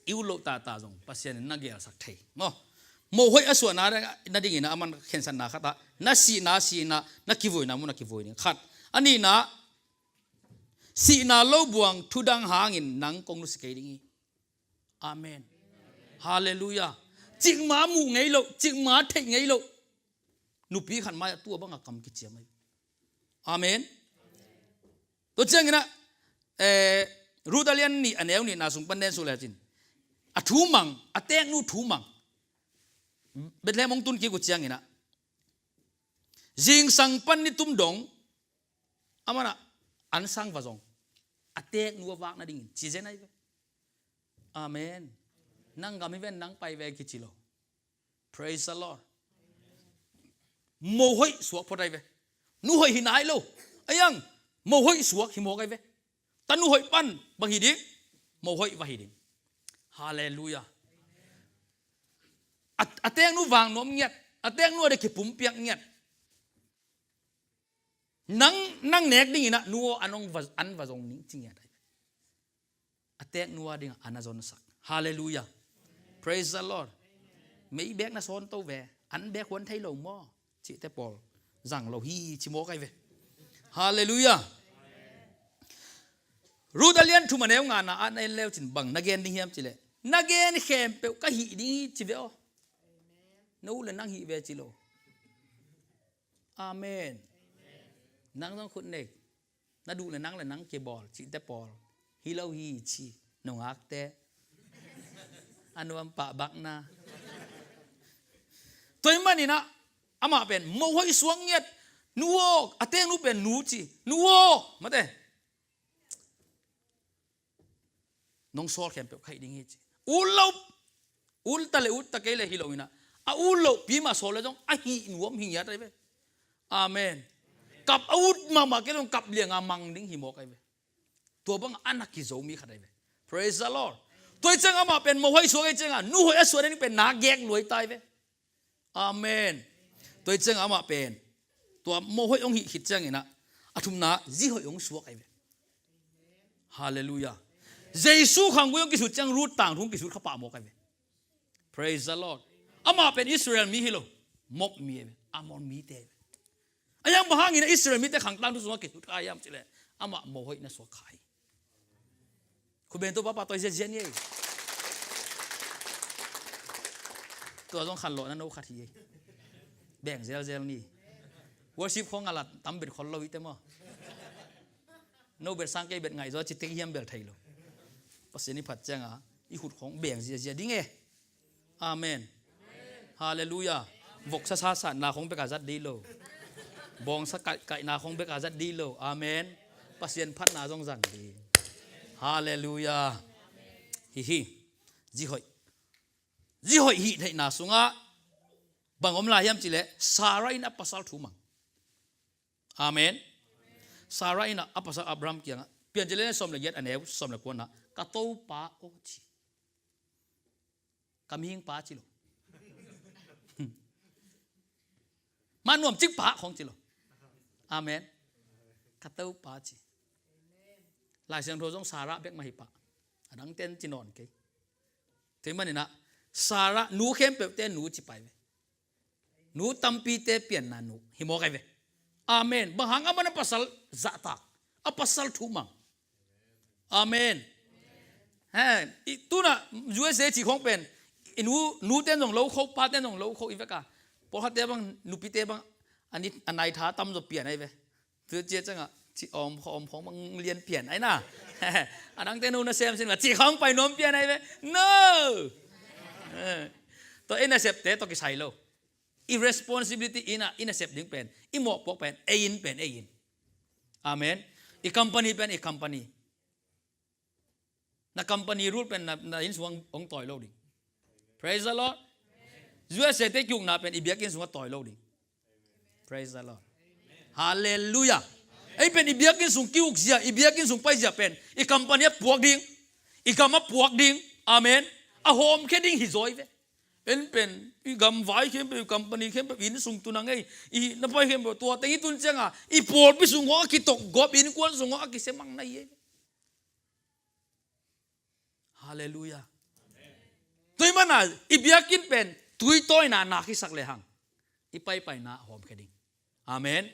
i ut loh tata zong Pasian in na gelsak thei maw. Mo hoih a suahna nadingin a man khensatna khat ah, na sihna si-in ah, na kivuina mun ah kivui ding khat. A nihna, sihna lo buang thudang hangin nang kong nusia kei ding hi. Amen. Halleluiah. Cikmah muh ngei loh, cikmah theih ngei loh nupi khat mai-ah tua bangah kam kiciam ahi. Amen. Tua ciangin ah, eh, Ruth a lian nih a neu nihna sung pan nen suk le cin, a thumang, a teknu thumang. Bethlehem hong tun kik uh ciangin ah, zingsang pan ni tum dong, a man ah an sang va zong, a teknu a vak nadingin ci zen ahi ve. Amen. Nang gam hi ven, nang pai ve kici lo. Praise the Lord. Mo hoih suak phot ahi ve. Nu hoih hi nai lo. A iang, mo hoih suak hi mawk ahi ve. Tanu hoih pan bang hi ding? Mo hoih va hi ding. Halleluiah. A, a teknu vang nuam ngiat, a teknu a dek kipumpiak ngiat. Nang, nang nek dingin ah nu aw, an hong va, an va zong ning ci ngiat ahi. A teknu a dingah an a zonsak. Halleluiah. Praise the Lord. Mei bek na sawn to ve. An bek huan thei lo maw? Cihte pawl zang lo hi ci mawk ahi ve. Halleluiah. Ruth a lian thum a neu ngana ah na en leu cin bang na gen ding hiam cih leh, na gen khempeuh ka hih ding hi ci ve aw. Na uh le nang hih ve ci lo. Amen. Nang zong khut nei. Na duh le nang le nang kibawl cihte pawl hi lo hi ci. Nungakte a nuam pah bakna. Tua ahih manin ah amah pen mo hoih suak ngiat. Nu aw, a teknu pen nu ci. Nu aw, mate. Nong sawl khempeuh ka hih ding hi ci. Ut lo, ut ta le ut ta kei le hi lo in ah, a ut loh pi mah sawl le zong a hih nuam hi ngiat ahi ve. Amen. Kap a ut mahmah kei le zong kap lianga mang ding hi mawk ahi ve. Tua bang a na kizo mi khat ahi ve. Praise the Lord. Tua hi ciang amah pen mo hoih suak ahi cianga nu hoih a suak ding pen na gek luai ta ahi ve. Amen. Tua hi ciangah amah pen tua mawhhoih hong hih khit cianginah a thumna zihoih hong suak ahi ve. Halleluiah. Jesu khanggui hong kisut ciang Ruth tangthu hong kisut kha pah mawk ahi ve. Praise the Lord. Amah pen Israel mi hi lo, Moab mi ahi ve, Ammon mite ahi ve. A hiang bang hangin Israel mite khangtangthu sungah kisut kha hiam cileh amah mawhhoih na suak kha hi. Khubeng to papa toi ziazia ni ei. Tua zong khanlawhna no khat hi ei. Beng zelzel ni. Worship khong a lat tam bet khol lo hi te maw? No bet sang kei bet ngaihzaw a citek hiam bel thei lo. Pasian i phat cianga i khut khong beng ziazia ding e. Amen. Halleluiah. Voksa sasatna khong beka zat dih lo. Bawngsa kaihkaihna khong beka zat dih lo. Amen. Pasian phatna zong zang dih. Halleluiah. Hihi. Zihoih. Zihoih hih theihna sungah bang om lai hiam cileh Sarah in a pasal thu mang. Amen. Sarah in a pasal Abraham kiangah Piancil sawm le giat a neu sawm le kuana ka topa aw ci. Ka mihing pa ci lo. Manuam cik pa khong ci lo. Amen. Ka topa ci. Lai Siangtho zong Sarah bek mah hi pah. A dangten ci nawn kei. Tua hi maninah Sarah nu khempeuhte nu ci pai ve. Nu tampite pianna nu hi mawk ahi ve. Amen. Bang hang amah na pasal zahtak, a pasal thu mang. Amen. He, i, tuna U S A ci khong pen i nu, nu ten zong lo kho, pa ten zong lo kho i veka. Pawlkhatte bang nupite bang a nai tha tamzaw pian ahi ve. Tua cia ciangah ci awm kho awm khong bang lian pian ahi na. A dangte nu na sem sin ma ci khong pai nuam pian ahi ve. No. Tua ei nasepte tua kisai lo. I responsibility in a, i nasep ding pen, i mawhpuak pen ei in, pen ei in. Amen. I company pen i company. Na company rule pen na, na inn sungah hong tawi lo ding. Praise the Lord. U S A te kiukna pen i biakinn sungah tawi lo ding. Praise the Lord. Halleluiah. Ei pen i biakinn sung kiukzia, i biakinn sung paizia pen i company a puak ding, i gam a puak ding. Amen. A hawmkhia ding hi zaw hi ve. En pen i gamvai khempeuh, i company khempeuh, inn sung tuna ngei i na pai khempeuh, tua teng i tun cianga i pawlpi sung hong a kitokgawp, innkuan sung hong a kisemang na hi ei. Halleluiah. Tua hi mana i biakinn pen tuitawina nak hisak lehang i paipaina a hawmkhia ding. Amen.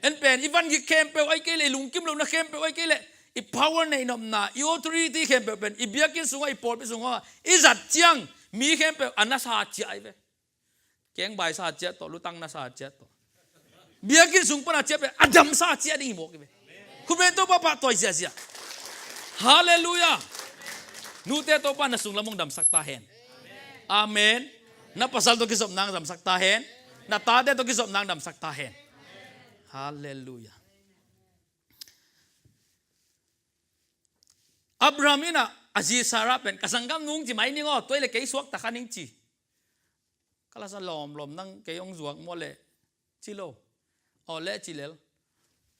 En pen i vangik khempeuh ahi kei leh, i lungkim lohna khempeuh ahi kei leh, i power neihnopna, i authority khempeuh pen i biakinn sungah, i pawlpi sungah i zat ciang mi khempeuh a nasa ciah ahi ve. Kengbai sa ciah tawh, lutang na sa ciah tawh, biakinn sung pana ciah pen a damsa ciah ding hi mawk hi ve. Khutbeng Topa pahtawi ziazia. Halleluiah. Nute Topa na sunglam hong damsak ta hen. Amen. Na pasal tawh kizopna hong damsak ta hen. Na tate tawh kizopna hong damsak ta hen. Halleluiah. Abraham in a, a zi Sarah pen ka sanggam nu hong ci mai ning aw, tua hi leh kei suakta kha ning ci. Ka lasa lawmlawm nang kei hong zuak maw leh ci lo. Aw leh ci lel.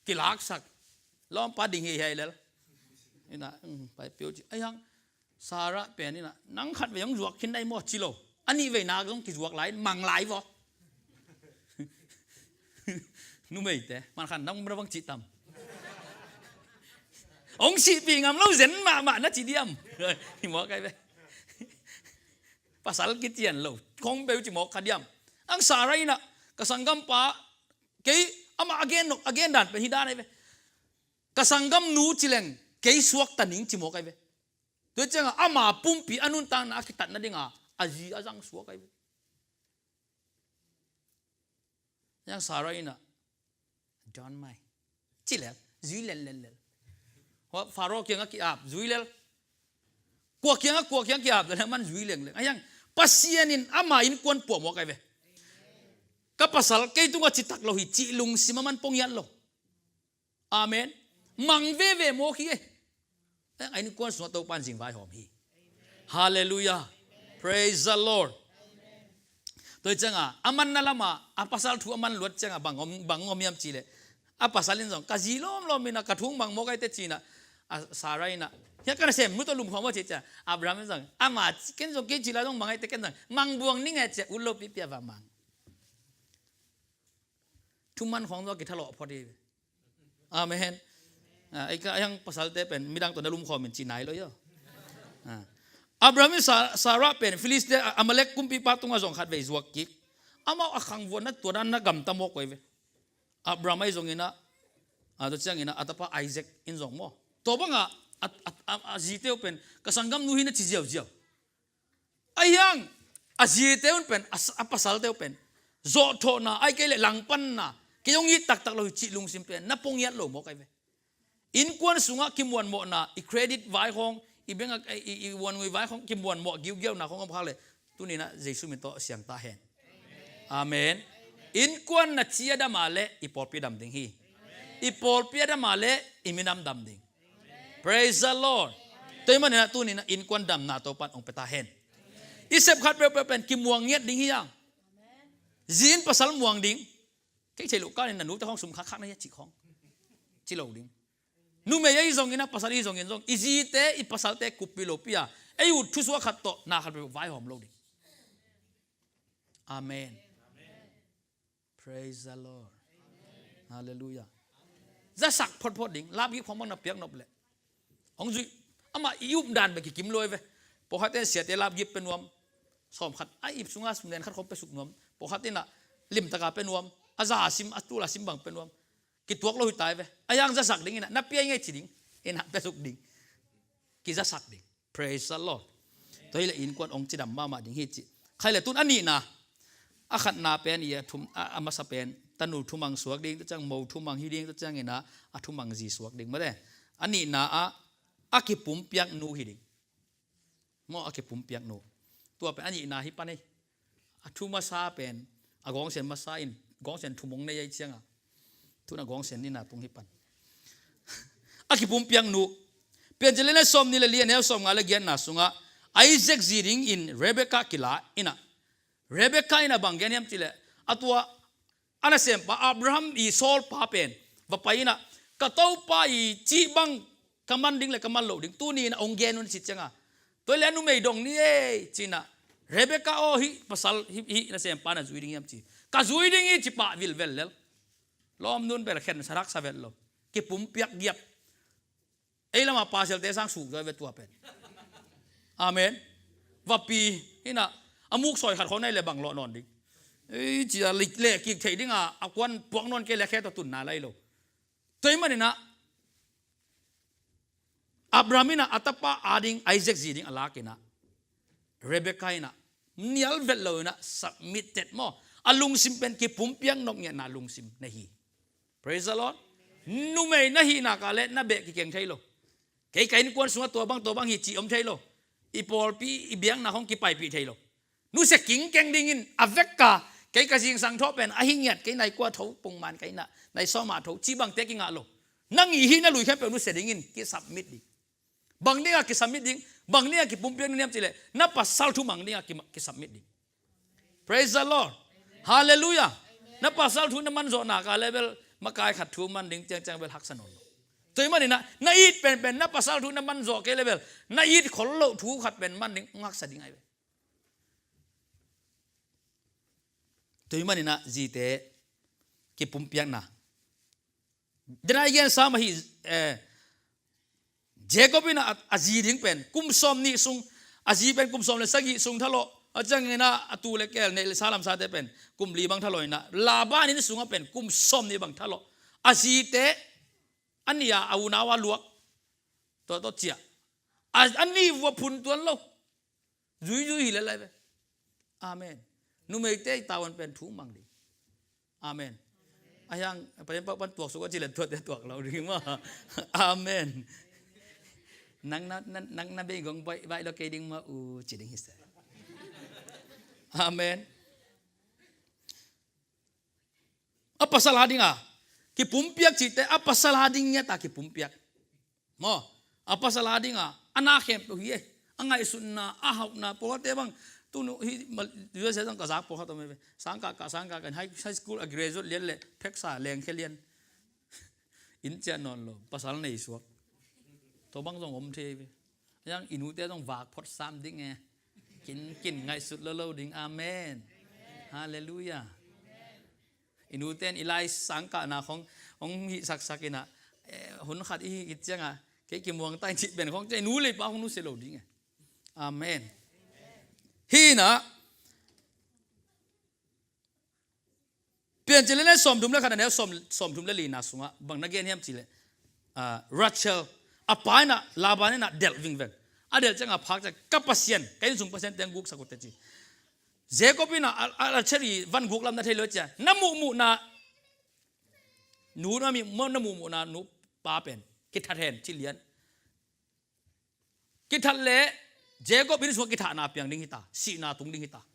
Kilaksak. Lawmpa ding hi hiai lel. Ina, um, pai piu ci. Ai hang, Sarah pen ina, nang khat vei hong zuak khin nai maw ci lo. A nih vei nak zong kizuak lai, mang lai vaw. Numeite, man khan nang mura bang ci tam. Hong sihpih ngam lo zen mahmah na ci diam. Hi maw kai ve. Pasal kician lo khong beu ci mawk kha diam. Ang Sarah ina, ka sanggampa, kei ama a gen nop, a gen dan pen hi dan ahi ve. Ka sanggam nu ci leng kei suakta ning ci mawk ahi ve. Tua ciangah ama pumpi a nuntakna a kitatna dinga a zi a zang suak ahi ve. Yang Sarah ina, "Don't mind," ci lel, zui lel lel lel. Pharaoh kiangah ki-ap, zui lel. Kua kiangah, kua kiangah ki-ap lel, man zui leng leng. Ayang, Pasian in ama innkuan puah mawk ahi ve. Ka pasal kei tungah citak lo hi cih lungsim a man ponghiat lo. Amen. Mang veve mawk hi e. A innkuan sungah Topa in zingvaihawm hi. Halleluiah. Praise the Lord. Tua hi cianga a manna lama a pasal thu a man luat cianga bang om, bang om hiam ci leh, a pasal in zong ka zi lawmlawm ina ka thu mang mawk ahi te ci ina, a Sarah ina, hia ka nasem nu tawh lumkhawm aw ci cia. Abraham in zong ama ken zong kei ci la zong mang ahi te ken zong mang buang ning e cia, ut lo pihpih a va mang. Thuman khawng zaw kithalawh phot hi. Amen. Ah, ei ka, ei hang pasalte pen midang tawh na lumkhawm in ci nai lo hi aw. Ah. Abraham in Sa-, Sarah pen Filistia, ah, Amalek kumpipa tungah zong khatvei zuak kik. Amau a khangvuan na tua dan na gamta mawk uh ei ve. Abraham ahi zongin ah, ah, tua ciangin ah, a tapa Isaac in zong maw. Tua bangah, a, a, a, a zite uh pen, ka sanggamnu hi na ci ziauziau. Ahi hang, a zite un pen, a, a pasalte uh pen, zawhthawhna, ahih kei leh langpanna, kei hong it taktak lo hi cih lungsim pen, na pua ngiat lo mawk ei ve. Innkuan sungah kimuanmawhna, i credit vai khawng, i bank a, i, i, i vuangui vai khawng, kimuanmawh giugiauna khawng om khak leh, tuni-in ah Jesu min tawh siang ta hen. Amen. Innkuan na ci a dam a leh, i pawlpi a dam ding hi. I pawlpi a dam a leh, i minam dam ding. Praise the Lord. Tua ahih manin ah tuni-in ah innkuan damna Topa'n hong pia ta hen. I sep khat peuhpeuh pen kimuang ngiat ding hi hang. Zi in pasal muang ding. Kei theih loh kanin na nute khawng sum khakkhak na hia cih khawng ci lo ding. Numei ahi zongin ah pasal ahi zongin zong i zite i pasalte kuppih lopi a ei ut thusuak khat tawh na khat peuhpeuh vaihawm lo ding. Amen. Praise the Lord. Hallelujah. Zasak photphot ding, lapgip khawng bang na piak nop leh. Hong zuih, amah i updan bek kikim lo ei ve. Pawlkhatte in siate lapgip pia nuam. Sawm khat, a ip sungah sum lian khat khawng pia suk nuam. Pawlkhat in ah limtaka pia nuam. A za a sim, a tul a sim bang pia nuam. Kituak lo hi ta ei ve. Ahi hang zasak dingin ah, na pia ing ei ci ding. In ah pia suk ding. Kizasak ding. Praise the Lord. Tua hi leh innkuan hong cidam mahmah ding hi ci. Khai leh tun a nihna. A khatna pen i a thum, a, a masa pen tanu thumang suak ding, tua ciang mo thumang hi ding, tua ciangin ah a thumang zi suak ding. Mate. A nihna ah, a kipumpiak nu hi ding. Maw, a kipumpiak nu. Tua pen a nihna hi pan ei. A thu masa pen, a gawngsian masa in, gawngsian thum hong nei ei ciangah. Tun a gawngsian nihna tung hi pan. A kipumpiak nu. Piancil in a sawmnih le li a neu sawmnga le giatna sungah Isaac zi dingin Rebekah kila in ah. Rebekah in ah bang gen hiam cih leh, a tua a nasempa Abraham i sawlpa pen va pai in ah, ka topa i cih bang ka man ding le ka man loh ding tuni-in ah hong gen un ci ciangah, tua hi leh a numei dong ni ei ci-in ah, Rebekah aw, hih pasal, hih, hih nasempa na zui ding hiam ci. Ka zui ding hi ci pah vilvel lel. Lawmnu'n bel khen sa rak sa vet lo. Kipumpiak giap. Ei lamah pasalte sang suk zaw ei ve tua pen. Amen. Vapi in ah, a muk sawi khat khawng nei leh bang lawh nawn ding. Ei, ci a leh kik theih ding a, a kuan puak nawn kei leh khe tawh tunna lai lo. Tua ahih manin ah, Abraham in ah a tapa ading Isaac zi ding a lak in ah, Rebekah in ah nial vet lo in ah submitted maw. A lungsim pen kipumpiak nop ngiatna lungsim na hi. Praise the Lord. Numei na hih nak leh na beh kikeng thei lo. Kei ka innkuan sungah tua bang, tua bang hi cih om thei lo. I pawlpi, i biakna hong kipaipih thei lo. Nusia kingkeng dingin a vekpi, kei ka zingsang thaw pen ahi ngiat, kei nai kua tho pongman ka hi-in ah, nai sawm ah tho cih bangte kingah lo. Nang i hih na lui khempeuh nusia dingin kisubmit ding. Bang dingah kisubmit ding, bang dingah kipumpiak na hiam cih leh, na pasal thumang dingah ki-, kisubmit ding. Praise the Lord. Hallelujah. Na pasal thu na man zawh nak leh bel, makai khat thu man ding ciangciang bel haksa nawn lo. Tua ahih manin ah, na it penpen, na pasal thu na man zawh kei leh bel, na it khol loh thu khat pen man ding, hong haksa ding ahi ve. Tua ahih manin ah zite kipumpiakna. Dena i gen sam ahi, eh, Jacob in a, a zi ding pen kum sawmnih sung, a zi pen kum sawm le sagih sung thalawh, a ciangin ah a tu le keel, neih le sa lamsate pen kum li bang thalawh in ah, Laban inn sungah pen kum sawmnih bang thalawh. A zite, a nih a, a unau a luak. Tua tawh ciah. A, a nih vua phun tuan lo. Zuizui hi lel lai ve. Amen. Numeite i tavuan pen thu mang ding. Amen. Ahi hang, Pasian pau pan tuak suk a ci leh tuate tuak lo ding maw. Amen. Nang na, na, nang na bei gong baih, baih lo kei ding maw u ci ding hi se. Amen. A pasal a ding a kipumpiak cihte, a pasal a ding ngiat a kipumpiak. Maw, a pasal a ding a, a na khempeuh hi e. A ngaihsutna, a hauhna, pawlkhatte bang, tunu hih, U S A zong ka zak pawlkhat om e ve. Sangkah kah, sangkah kah, high, high school a graduate lian leh, pheksa, lengkhia lian. Inn ciah nawn lo, pasal nei suak. Tua bang zong om thei ve. Ahi hang i nute zong vak phot sam ding e. Kin, kin ngaihsut lo lo ding. Amen. Hallelujah. I nute in i lai sangkahna khong hong hihsaksak in ah, eh, hun khat i hih khit ciangah kei kimuang ta in cih pen khong ciah i nu lei pa hong nusia lo ding e. Amen. Hi in ah, Piancil le sawmthum le khat a neu sawm, sawmthum le lina sungah bang na gen hiam cih leh, ah, Rachel, a pa in ah, Laban in ah delh vingveng. A delh ciangah phak ciang, ka Pasian, ka innsung pasian teng guksak uh teh ci. Jacob in ah, a, a, Rachel i van guk lam na thei lo cia. Na muhmuhna, nu na mi, na muhmuhna, nu pa pen kithat hen, ci lian. Kithat leh Jacob inn sungah kithahna piang ding hi ta, sihna tung ding hi ta.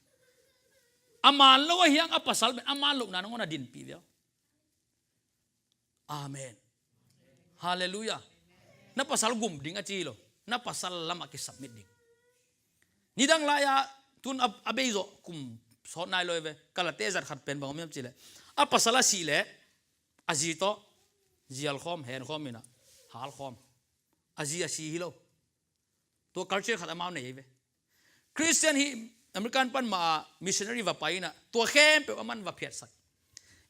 A man lo ahi hang a pasal pen a man lohna nangawn a dinpih ve aw. Amen. Halleluiah. Na pasal gum ding a ci lo. Na pasal lamah kisubmit ding. Nidang lai-ah tun a, a bei zawh kum sawt nai lo hi ve. Kalate zat khat pen bang om hiam cih leh, a pasal a sih leh a zi tawh zial khawm, hen khawm in ah, hal khawm. A zi a si hi lo. Tua culture khat amau nei ahi ve. Christian hi American pan mah a missionary va pai in ah, tua khempeuh aman va phiatsak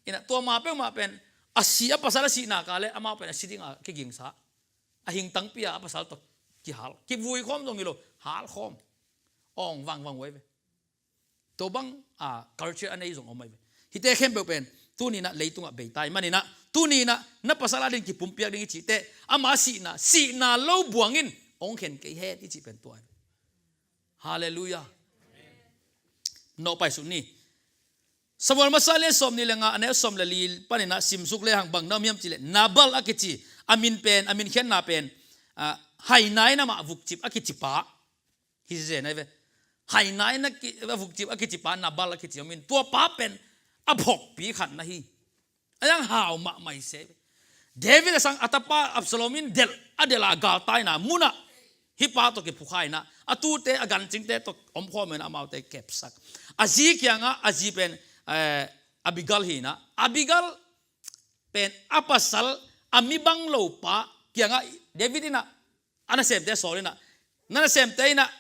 in ah, tua ma peuhmah pen a si, a pasal a sih nak leh amau pen a si ding a kigingsa. A hing tangpi a, a pasal tawh kihal, kivui khawm zong hi lo, hal khawm. Awng vangvang uh ahi ve. Tua bang a culture a nei zong om ahi ve. Hihte khempeuh pen tuni in ah leitungah bei ta ahih manin ah, tuni in ah na pasal adingin kipumpiak ding i cih teh, ama sihna, sihna lo buang in hong khen kei hen i cih pen tua ahi ve. Halleluiah. Nawh pai suk ni. Samuel masa lian sawmnih le nga a neu sawm le li panin ah simsuk lehang bang na om hiam cih leh, Nabal a kici a min pen, a min khiatna pen, ah, Hainai in amah vukcip a kici pa. Hi zen ahi ve. Hainai in a ki, a vukcip a kici pa, Nabal a kici om in, tua pa pen a phokpi khat na hi. A yang hau mahmah hi se. David a sang a tapa Absalom in delh, a delh a galtaina munah hih pa tawh kiphukha in ah, a tute a gancingte tawh omkhawm in ah amaute kepsak. A zi kiangah, a zi pen, eh, Abigail hi in ah, Abigail pen a pasal a mi bang lo pa kiangah David in ah a nasemte sawl in ah, na nasemte in ah,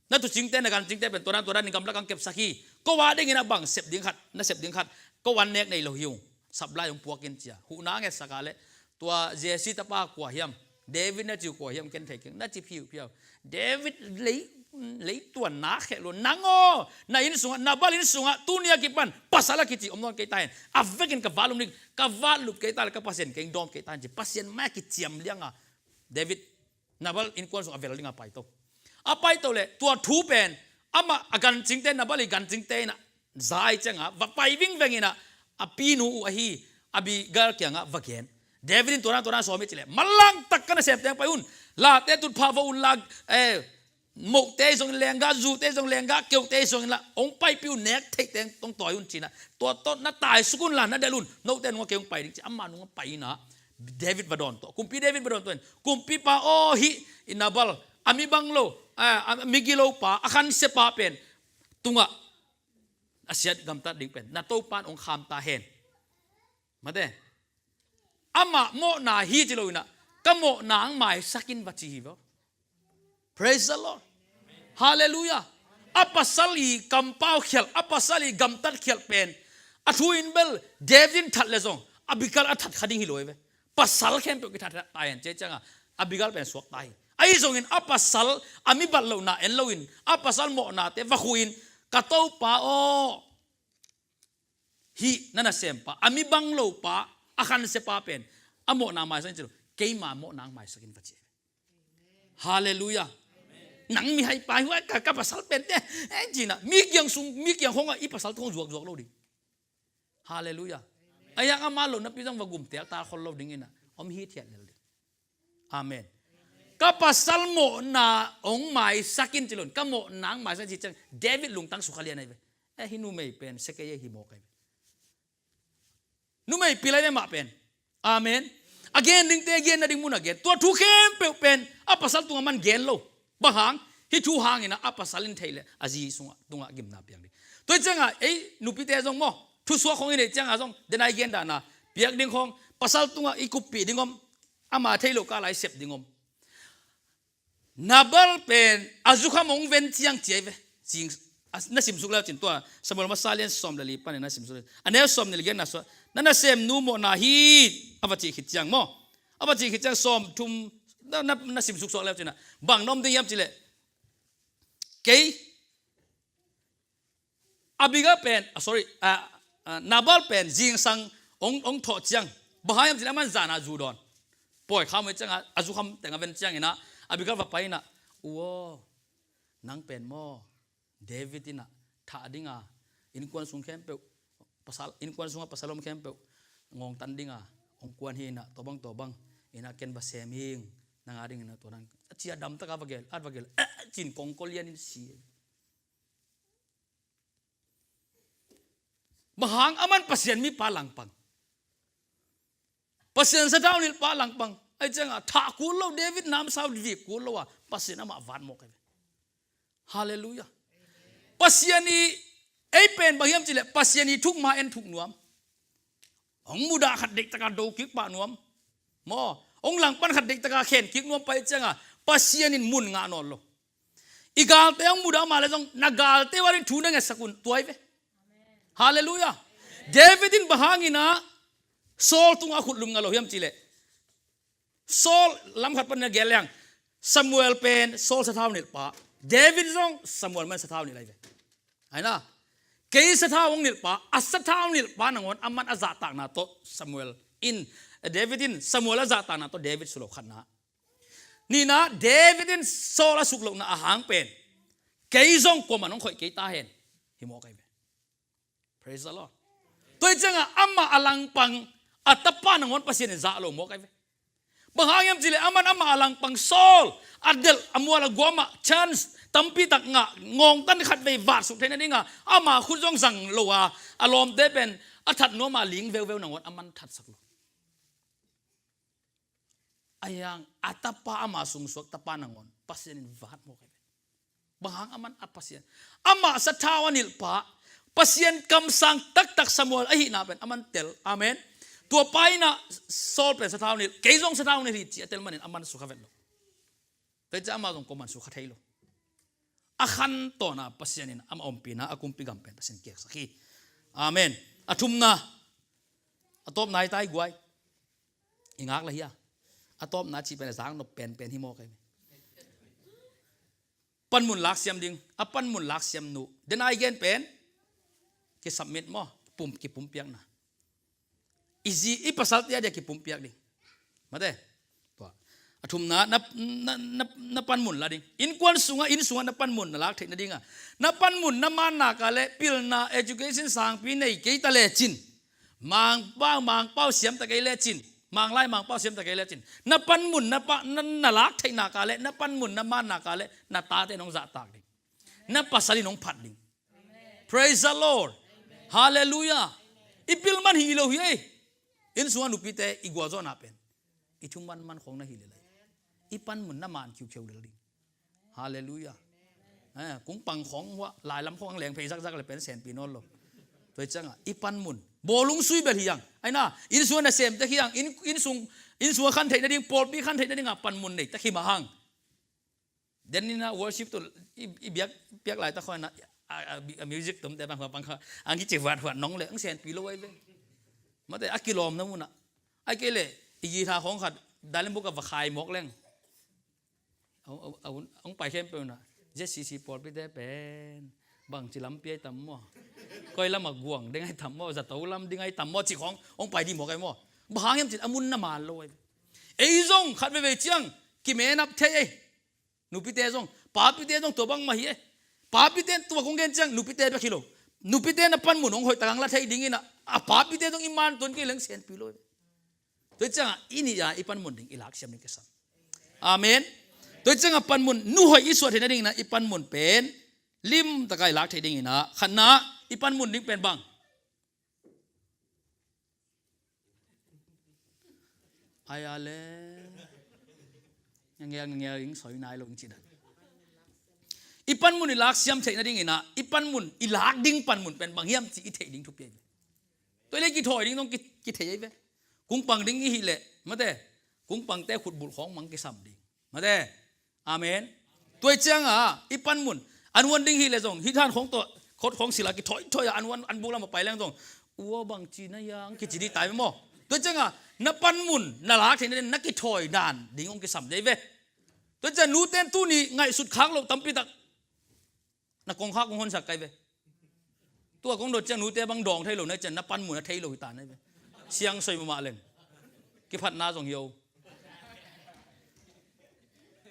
na tuucingte, na gancingte pen tua dan, tua dan in gamlak ah kong kepsak hi. Ko a dingin ah bang sep ding khat, na sep ding khat, ko a nek nei lo hi ung. Supply hong puak in ci a. Huhna ngetsak a leh, tua Jesse tapa kua hiam, David na ci uh kua hiam ken thei keng, na ci phiuphiau. David lei, lei tua na kheh lo, nang aw, na inn sungah, Nabal inn sungah tuni a kipan pasal a kici om nawn kei ta hen. A vekin ka vatlup ding, ka vatlup kei ta leh ka Pasian keng dawm kei ta hen ci. Pasian mai a kiciam liang a David Nabal innkuan sung a vel ding a paito. A paito leh tua thu pen amah a gancingte, Nabal i gancingte in ah za ahih ciangah va pai vingveng in ah, a pinu uh ahi Abigail kiangah va gen. David in tua dan, tua dan sawm hi cih leh, manlang tak ka nasemte hong pai un. Late tutphah vo un la, eh, mohte zong lenggah, zute zong lenggah, keute zong in la hong paipih un, nek theihte hong tawi un ci in ah, tua tawh na taisuk un la, na delh un, note nungah kei hong pai ding ci. Amah nungah pai in ah David va dawntuah, kumpi David va dawntuah in, kumpipa aw, hih i Nabal, a mi bang lo, a, a mi gilo pa, a khansia pa pen tungah a siat gamtat ding pen na topa in hong kham ta hen. Mate, amah mawhna hi ci lo in ah, ka mawhna hong maisak in va ci hi ve aw. Praise the Lord. Halleluiah. A pasal i kampau khialh, a pasal i gamtat khialh pen a thu in bel David in that leh zong Abigail a that kha ding hi lo hi ve. Pasal khempeuh kithat ta hen ci a, ciangah Abigail pen suak ta hi. Ahi zongin a pasal a mi bat lohna en loin, a pasal mawhnate va khuh in, ka topa aw, hih na nasempa, a mi bang lo pa, a khansia pa pen a mawhna maisak in ci lo, keima mawhna hong maisak in va ci. Halleluiah. Nang mihai pa hi ua, ka, ka pasal pente, eh, ci in ah, mi kiang sung, mi kiang khawngah i pasal tawh hong zuakzuak lo ding. Halleluiah. Ahi hang ama lo napi zong va gumtel ta khol lo ding in ah, om hithiat lel ding. Amen. Ka pasal mawhna hong maisak in ci lo in, ka mawhna hong maisak in ci ciang David lungtang sukha lian ahi ve. Eh, hih numei pen sia kei e, hi mawk ahi ve. Numei pil ahi ve mah pen. Amen. A gen dingte gen nading mun a gen. Tua thu khempeuh pen a pasal tungah man gen lo. Bang hang? Hih thu hangin ah a pasal in theih leh a zi sungah, tungah gimna piang ding. Tua hi ciangah ei nupite zong maw, thusuak khawng i neih ciangah zong, den a i gen dan a, piak ding khawng, pasal tungah i kuppih ding om, ama thei lo kal a i sep ding om. Nabal pen a zukham hong ven ciang ci ahi ve. Cing, A, na simsuk le uh cin tua, Samuel masa lian sawm le li pan na simsuk le. A neu sawm nih le giat na sua, na nasemnu mawhna hi, a va cih khit ciang maw. A va cih khit ciang sawm thum, na, na, na simsuk suak le uh cin a. Bang na om ding hiam cih leh. Kei, Abigail pen, ah, sorry, ah, ah, Nabal pen zingsang hong, hong thawh ciang. Bang hang hiam cih leh aman zan a zu dawn. Pawi kham uh ciang a, a zu kham teng a ven ciangin a, Abigail va pai in a, "U aw, nang pen maw, David in a thah ding a, innkuan sung khempeuh, pasal, innkuan sungah pasal om khempeuh ngawngtan ding a hong kuan hi in a, tua bang, tua bang in a ken va sem ing, nang a dingin a tua nang." A ci a dam tak a va gel, a va gel, eh, cin kongkol lian in si. Bang hang aman Pasian mipa langpang. Pasian sathau nilhpa langpang. Ahih ciang a thah kul lo, David namsau vik kul lo a, Pasian amah vat mawk hi ve. Halleluiah. Pasian i, ei pen bang hiam cih leh, Pasian i thuk ma en thuk nuam. Hong mudah khat deih tak a do kik pah nuam. Maw, hong langpan khat deih tak a khen kik nuam pai ciang a, Pasian in mun ngah nawn lo. I galte hong mudah mah leh zong, na galte uh ading thu na ngetsak un, tua hi ve. Halleluiah. David in bang hangin a Saul tungah a khut lum ngah lo hiam cih leh. Saul, lam khat pan na gel leng, Samuel pen Saul sathau nilhpa. David zong Samuel man sathau nilh ahi ve. Ahi na, kei sathau hong nilhpa, a sathau nilhpa nangawn aman a zahtakna tawh Samuel in, David in Samuel a zahtakna tawh David sulo khatna. Nihna, David in Saul a suklohna a hang pen, kei zong kuaman hong khoih kei ta hen. Hi mawk ahi ve. Praise the Lord. Tua hi ciang a, amah a langpang a tapa nangawn Pasian in zah lo mawk ahi ve. Bang hang hiam cih leh aman amah a langpang Saul a delh, a mual a guam ah chance tampi tak ngah, ngawngtan khat vei vatsuk theihna ding a, ama khut zong zang lo a, a lawmte pen a that nuam a ling veuveu nangawn aman thatsak lo. A hiang a tapa, ama sungsuak tapa nangawn Pasian in vat mawk ahi ve. Bang hang aman a Pasian, amah sathau a nilhpa, Pasian kamsang taktak Samuel ahihna pen aman tel. Amen. Tua pa in a Saul pen sathau nilh, kei zong sathau nilh hi ci a tel manin aman sukha vet lo. Tua hi ciang amah zong kuaman sukha thei lo. A khantawn a Pasian in amah ompihna a kumpi gam pen Pasian kiaksak hi. Amen. A thumna, a tawpna hi ta hi guai. I ngak la hia. A tawpna cih pen a zaknop penpen hi mawk ahi. Panmun laksiam ding, a panmun laksiam nu. Den a i gen pen kisubmit maw, pum, kipumpiakna. I zi, i pasalte a dia kipumpiak ding. Mate. Tua. A thumna, na, na, na, na panmun la ding. Innkuan sungah, inn sungah na panmun na lak theih nading a, na panmun na manna ka leh pilna, education sangpi nei kei ta lecin, Mangpau, Mangpau siam ta kei lecin, Manglai Mangpau siam ta kei lecin, na panmun na pa, na, na lak theihna ka leh, na panmun na manna ka leh, na tate nong zahtak ding. Na pasal in hong phat ding. Praise the Lord. Hallelujah. I pil man hi lo hi ei. Inn sungah nupite i gualzawhna pen, i thu manman khawng na hi lel ei. I panmun na man khiukheu lel ding. Hallelujah. Eh, kung pang khawng hua, lailam khawng leng phei zakzak le pen senpi nawn lo. Tua hi ciang a, i panmun bawlung sui bel hi hang. Ahi na, inn sungah na sem tek hi hang, inn, inn sung, inn sungah khan theih nading, pawlpi khan theih nading a panmun nei tek hi mah hang. Den in a worship tu i, i biak, biak lai ta khawng in a, a, a, a music tumte bang, bang kha, ang kici huat huat nong le, ang senpi lo ahi ve. Mate, a kilawmna mun ah. Ahih kei leh, i guitar khawng khat, dalim buk a va khai mawk leng. A, a, a, ang pai khempeuh in a, Z C C pawlpite pen bangci lampi ahi tam maw. Koi lam a guang ding ahi tam maw, zato lam ding ahi tam maw, cih khawng, ang pai ding mawk ahi maw. Bang hang hiam cih leh a mun na man lo ahi ve. Ei zong khat veivei ciang, kimenap thei ei. Nupite zong, papite zong tua bang mah hi e. Papite tua kong gen ciang nupite bek hi lo. Nupite na panmun hong hoih tak hang la thei ding in a, a papite zong i man tuan kei leng senpi lo. Tua hi ciang a, i nih a i panmun ding i lak siam ding kisam. Amen. Tua hi ciang a panmun, nu hoih i suah theih nading in a i panmun pen lim tak a i lak theih ding in a, khatna, i panmun ding pen bang. Ai a le. Ngel, ngel, ing soi nai lo ing ci dan. I panmun i lak siam theih nading in a, i panmun, i lak ding panmun pen bang hiam cih i theih ding thupi ahi ve. Tua i le kithawi ding zong ki, kithei ahi ve. Kung pang ding i hih leh, mate, kung pangte khutbulh khawng mang kisam ding. Mate. Amen. Tua hi ciang a, i panmun. An uan ding hi le zong, hih than khawng tawh, khawt khawng sila kithoithoih a, an uan, an buk lam a pai leng zong, ua bangci na hiang kici dih tai maw? Tua cianga na panmun na lak theihna ding na kithoih dan ding hong kisam dei ve. Tua ciang nute in tuni ngaihsut khak loh tampi tak na kongkhak hong honsak kai ve. Tua kong dot ciang nute bang dawng thei lo na ciang na panmun a thei lo hi ta na ve. Siang soi mahmah leng kiphatna zong hi o.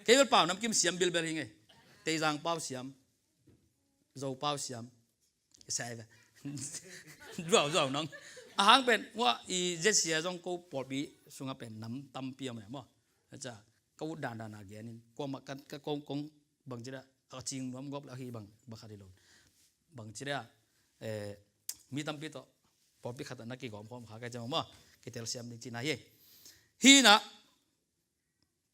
Kei bel pau namkim siam bilbel hi ngei. Teizang pau siam, Zo pau siam. Sai ve. Zuau zuau nong. A hang pen ua i Z C A zong ko pawlpi sunga pen nam tampi om e maw. Aca ka ut dandan a genin kuama ka kong kong bangci dah a cing nuam gawp lah hi bang bakhat hi lo. Bangci dah, eh, mi tampi tawh pawlpi khat ah na kigawm khawm kha ka ciam maw. Kitel siam ding cina hi. Hi na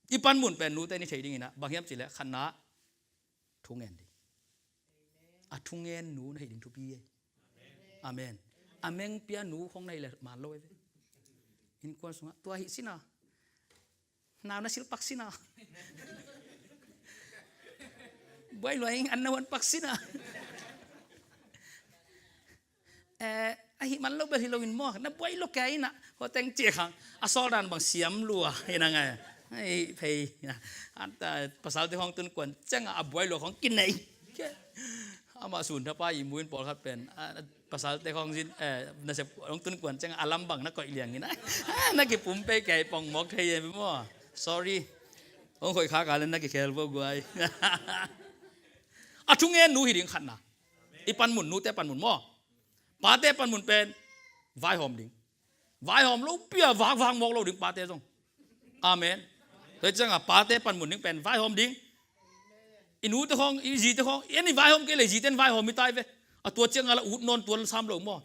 i panmun pen nute in i thei ding ina bang hiam cileh khatna thu ngen ding. A thu ngen nu na hi ding thupi e. Amen. A meng pia nu khong na hi le man lo e ve. Innkuan sungah tua hi sina. Nau na silpak sina. Buai luai an na huanpak sina. Eh, ahi man lo bel hi lo in maw na buai lo kei na hoteng cia khang a sawl dan bang siam lua hi na ngai. Ai phei na anta pasal te khong tun kuan ciang a buai lo khong kinei. Ama sun thapa i muin pawlkhat pen a, pasal te khong zin, eh, nasep khong tun kuan ciang a lam bang na koih liang in a na kipum pe kei pong mok thei e maw. Sorry. Hong khoih kha ka len na kikhel bo guai. A thu ngen nu hi ding khatna. I panmun nute panmun maw. Pate panmun pen vaihawm ding. Vaihawm lo pia vakvak mawk lo ding pate zong. Amen. Tua cianga pate panmun ding pen vaihawm ding. I nute khawng i zite khawng i an i vaihawm kei le i zite an vaihawm i tai ve. A tua cianga la ut nawn tuan sam lo maw.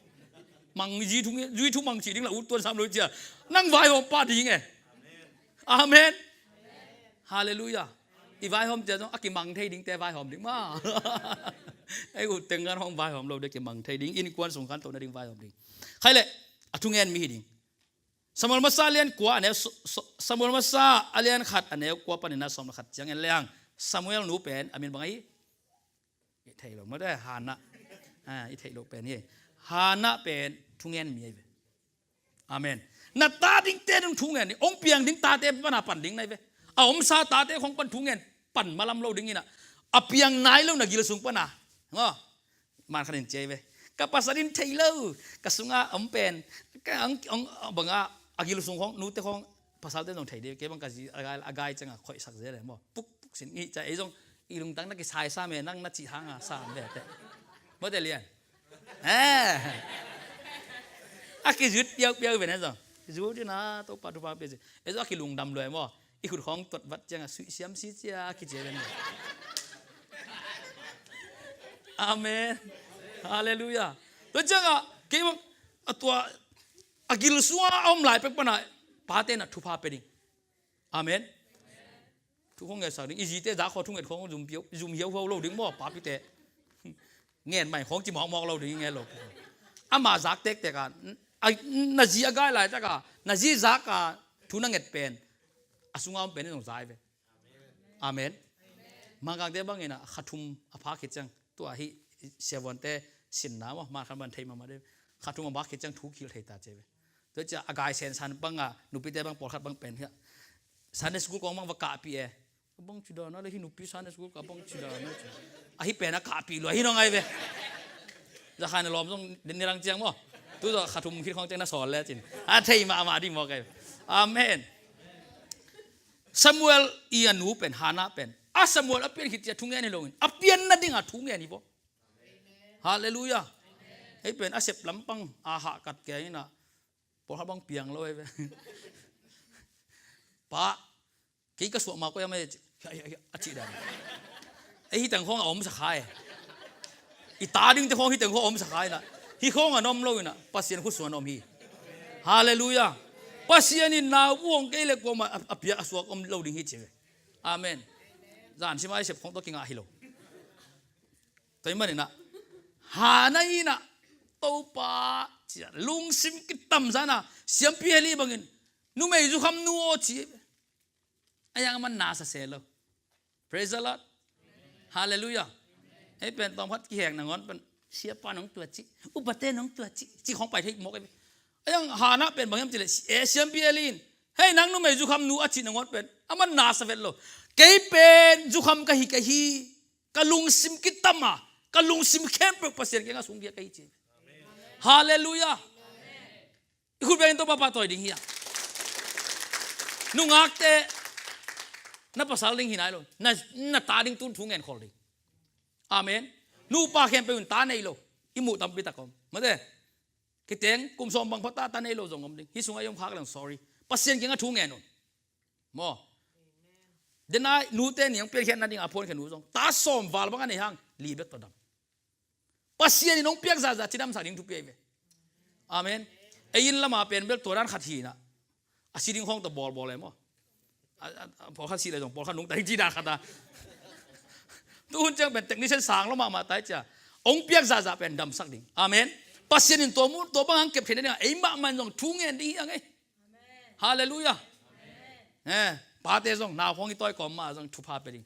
Mang zui thu mang cih ding la ut tuan sam lo cia. Nang vaihawm pa ding e. Amen. Halleluiah. I vaihawm cia zong a kimang thei dingte vaihawm ding maw. Ei ut teng kan hong vaihawm lo de kimang thei ding innkuan sung khan tohna ding vaihawm ding. Khai le a thungen mi hi ding. Samuel masa a lian kua a neu Samuel masa a lian khat a neu kua panin a sawm le khat ciang en leng Samuel nu pen a min bang ahi. I theih lo mate Hannah. I theih lo pen hi. Hannah pen thungen mi ahi ve. Amen. Na ta dingte nung thungen ni hong piang ding tate pana pan ding nai ve. A omsa tate khong pan thungen pan malam lo ding ina a piang nai lo na gil sung pana. Ngo. Man khanin ciai ve. Ka pasal in thei lo ka sunga om pen ka ang ang banga a gil sung khong nute khong pasalte zong thei de ke bang ka zi a gai a gai changa khoih sak ze le mo puk puk sin ngi cha ei zong i lungtang na kisai sa me nang na ci hanga sa ve te. Mo te lian. Eh. A kizut piau piau ve ne zong. Zut ina to pa tu pa pe zi. Ei zong a kilungdam lo mo. I khut khawng tuat vat cianga suih siam si cia a kici a ven. Amen. Halleluiah. Tua cianga kei bang a tua a gil sunga a om lai pek pana pate na thupha pe ding. Amen. Thu khawng ngetsak ding i zite zak khaw thunget khawng zum hiau huau lo ding maw papite. Ngen mai khawng ci mawkmawk lo ding i ngen lo. Ama zak tektek a na zi a gai laitaka na zi zaka thu na nget pen a sunga om pen i zong zai ve. Amen. Mangkangte bangin a khathum a phak khit ciang tua hi siavuante sinna maw man khan ban thei mahmah de khathum a phak khit ciang thu khil thei ta ce ve. Tua cia a gai sensan banga nupite bang pawlkhat bang pen hia Sunday school kawng bang va kahpih e. Bang ci dana le hi nupi Sunday school ka bang ci dana ci. A hi pen a kahpih lua hi no ngai ve. Za khan lawm zong den ni rang ciang maw. Tu zaw khathum khit khawng ciang na sawl le cin a thei mahmah ding maw kai. Amen. Samuel i a nu pen Hannah pen a Samuel a pian khit cia thungen hi loin a pian nading a thungen hi bo. Halleluiah. Hei pen a sep lampang a hah kat kei ina pawlkhat bang piang lo hei ve. Pa kei ka suah ma ko ya mai a cih dan. Ei hitang khawng a om sa khai. I ta dingte khawng hitang khawng a om sa khai na hi khawng a na om lo ina Pasian khutsuan a om hi. Halleluiah. Pasian in nau buang kei le kuama a pia a suak om lo ding hi ci ve. Amen. Zan sima i sep khawng tawh kingah hi lo. Tua i maninah Hannah inah Topa cia lungsim kitamzana siampi Heli bangin numei zukham nu aw ci. A yang man nasa se lo. Praise the Lord. Halleluiah. Hei pen tawm khat kiheng nangawn pen, siapa nong tua ci, upate nong tua ci, ci khong pai thei mawk ei. A yang Hannah pen bang hiam cileh, e siampi Eli in, hei nang numei zukham nu a cih nangawn pen, aman na sa vet lo. Kei pen zukham ka hi, ka hi, ka lungsim kitama, ka lungsim khempeuh Pasian kiangah sunggia ka hi ci. Halleluiah. I khut biakin Topa pahtawi ding hi a. Nungakte, na pasal ding hi nai lo. Na, na ta ding tun thu ngen khol ding. Amen. Nupa khempeuh in ta nei lo. I muh tampi tak om. Mate. Kiteng, kum sawm bang phata ta nei lo zong om ding. Hih sungah i om khak leng sorry. Pasian kiangah thu ngen un. Maw. Denai, nute ni ang piankhiat nading a phuankhiat nu zong. Ta sawm val bang a nei hang. Li bek tawh dam. Pasian in hong piak zahzah cidamsak ding thupi ahi ve. Amen. Ei inn lama pen bel tua dan khat hi na. A si ding khawng tawh bawlbawl e maw. A, a, a, pawlkhat si le zong, pawlkhat nungta ding ci dan khat a. Tuhun ciang pen technician sang lo mahmah tai cia. Hong piak zahzah pen damsak ding. Amen. Pasian in tua mu, tua bang hang kep theihna dingah ei mahmah in zong thu ngen ding hi ang ei. Halleluiah. Eh, pate zong, nau khawng i tawi kawm mah zong thupha pe ding.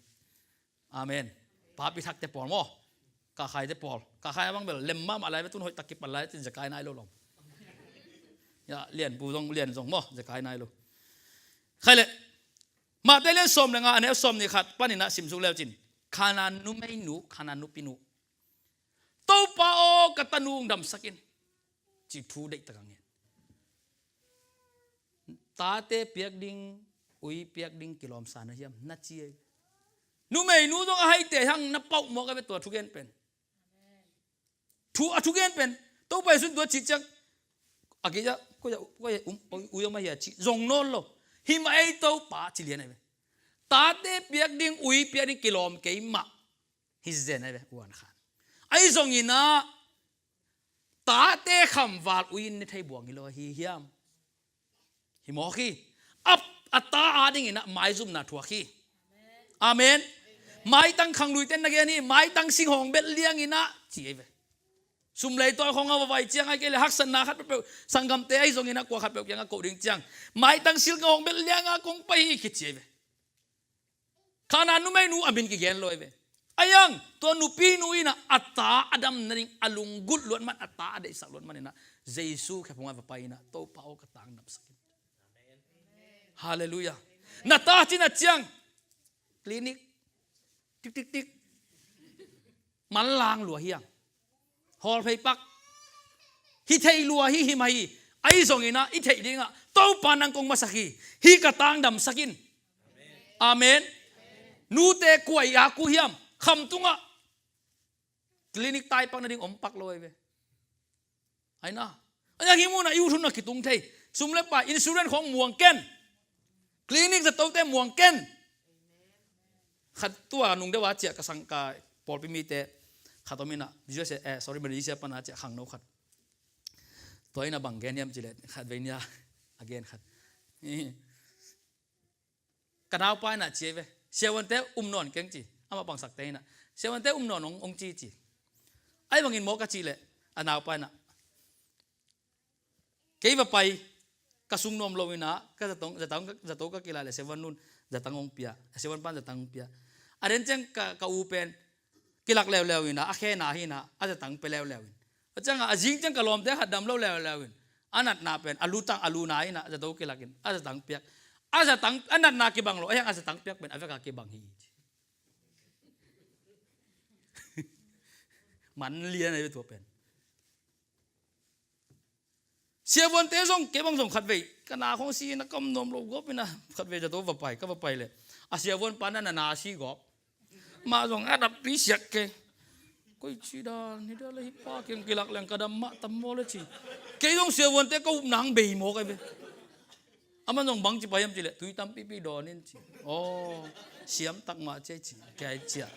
Amen. Papi thakte pawl maw. Kakhaite pawl. Kakhai a bang bel lem mahmah lai ve, tun hoih tak kipan lai, tin zekai nai lo lom. Ya, lianpu zong, lian zong maw, zekai nai lo. Khai le. Mate lian sawm le nga, a neu sawm ni khat panin a simsuk leucin. Khanan numeinu, Khanan nupinu. Topa aw, ka tanu hong damsak in. Ci thu deihtak a ngen. Tate piak ding, ui piak ding kilawmsa na hiam, na ci ei. Numeinu zong a haite hang na pauh mawk a ve tua thugen pen. Thu, a thugen pen. Topa Jesuh in tua cih ciang. A kei a, koi a, koi a, um, ui om a hia ci. Zong nawn lo. Himah ei Topa ci lian a ve. Tate piak ding, ui piak ding kilawm kei mah. Hi zen a ve, uan khan. Ahi zongin ah, tate khamval ui in ne thei buang hi lo hi hiam. Hi mawk hi. A, a ta a dingin ah maizumna thuak hi. Amen. Maitang khangluite na gen hi, maitang singhawng belh liangin ah, ci ei ve. Sum lei tawi khawng a va vai ciang ai kei le haksatna khat peuhpeuh, sanggamte ahi zongin ah kua khat peuh kiangah koh ding ciang. Maitang singhawng belh liangah kong pai hi kici ei ve. Khanan numeinu a min kigen lo ei ve. A yang, tua nupinu in ah, a ta a dam nading, a lunggulh luat man, a ta a deihsak luat man in ah, Jesu khephung a va pai in ah, Topa aw ka ta hong damsak in. Halleluiah. Na ta cina ciang. Clinic. Tik, tik, tik. Manlang lua hiang. Hawlphei pak. Hi thei lua hi, hi mah hi. Ahi zongin ah, i theih dingah. Topa nang kong masak hi. Hi ka ta hong damsak in. Amen. Nute kua i a ku hiam. Kham tungah. Clinic tai pak nading om pak lo ei ve. Aina. Aina hi muna i ut hun na kitung thei. Sum le pai, insurance khawng muang ken. Clinic zatote muang ken. Khat tua nung deuh a ciah ka sang ka pawlpi mite. Khat om in ah, U S A, eh, sorry, Malaysia pan a ciah khangno khat. Tua in ah bang gen hiam cileh, khat vei nia, a gen khat. Ka naupa in ah ci ei ve. Siavuante um nawn keng ci. Amah pangsakte in ah. Siavuante um nawn hong, hong ci ci. Ahi bangin maw ka cih leh. A naupa in ah. Kei va pai. Ka sung nuam lo in ah. Ka zatong, zatong, zato ka kilak leh siavuan nun. Zatang hong pia. Siavuan pan zatang hong pia. A den ciang ka, ka u pen. Kilak leuleu in ah, a khena hi in ah, a zatang pia leuleu in. A ciangah, a zing ciang ka lawmte khat dam lo leuleu in. A natna pen, a lutang, a luna in ah, a zato kilak in, a zatang piak. A zatang, a natna kibang lo, a hiang a zatang piak pen, a veka kibang hi. Man lian a hi tua pen. Siavuante zong, kei bang zong khatvei. Ka na khawng si na kam nuam lo gawp in ah. Khatvei zato va pai, ka va pai leh. A siavuan pa na na na si gawp. Mah zong a dap pi siak kei. Koi ci dan, ni dan le hi pa kiang kilak leng ka dam mah tam maw le ci. Kei zong siavuante ka upna hang bei maw kai ve. Aman zong bang ci pai hiam ci leh. Tui tampipi dawn in ci. Aw, siam tak mah ci ci. Kei ai ci a.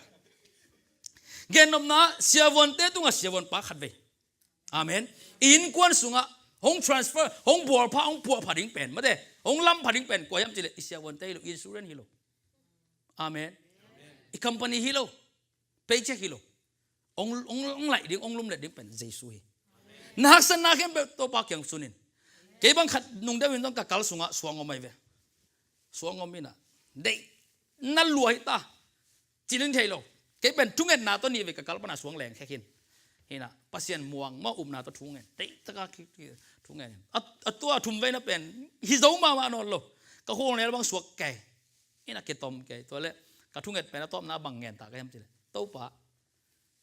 Gennopna siavuante tungah siavuan pa khatvei. Amen. I innkuan sungah hong transfer, hong bualpha, hong puahpha ding pen. Mate, hong lampha ding pen. Kua hiam cileh, i siavuante hi lo, i insurance hi lo. Amen. I company hi lo. Paycheck hi lo. Hong, hong, hong laih ding, hong lumlet ding pen. Jesu hi. Na haksatna khempeuh Topa kiang sunin. Kei bang khat nung deuh in zong ka kal sungah suang om ai ve. Suang om in ah. Deih. Na lua hi ta. Ci ning thei lo. Kei pen thungetna tawh nih vei ka kal pana suang leng khek hi in. Hi in ah, Pasian muang mah upna tawh thungen. Teihtaka ki, ki, thungen. A, a tua thum veina pen hi zo mahmah nawn lo. Ka khulnel bang suak kei. Hi in ah, kitom kei. Tua leh ka thunget pen a tawpna bang ngen ta ka hiam cih leh, Topa,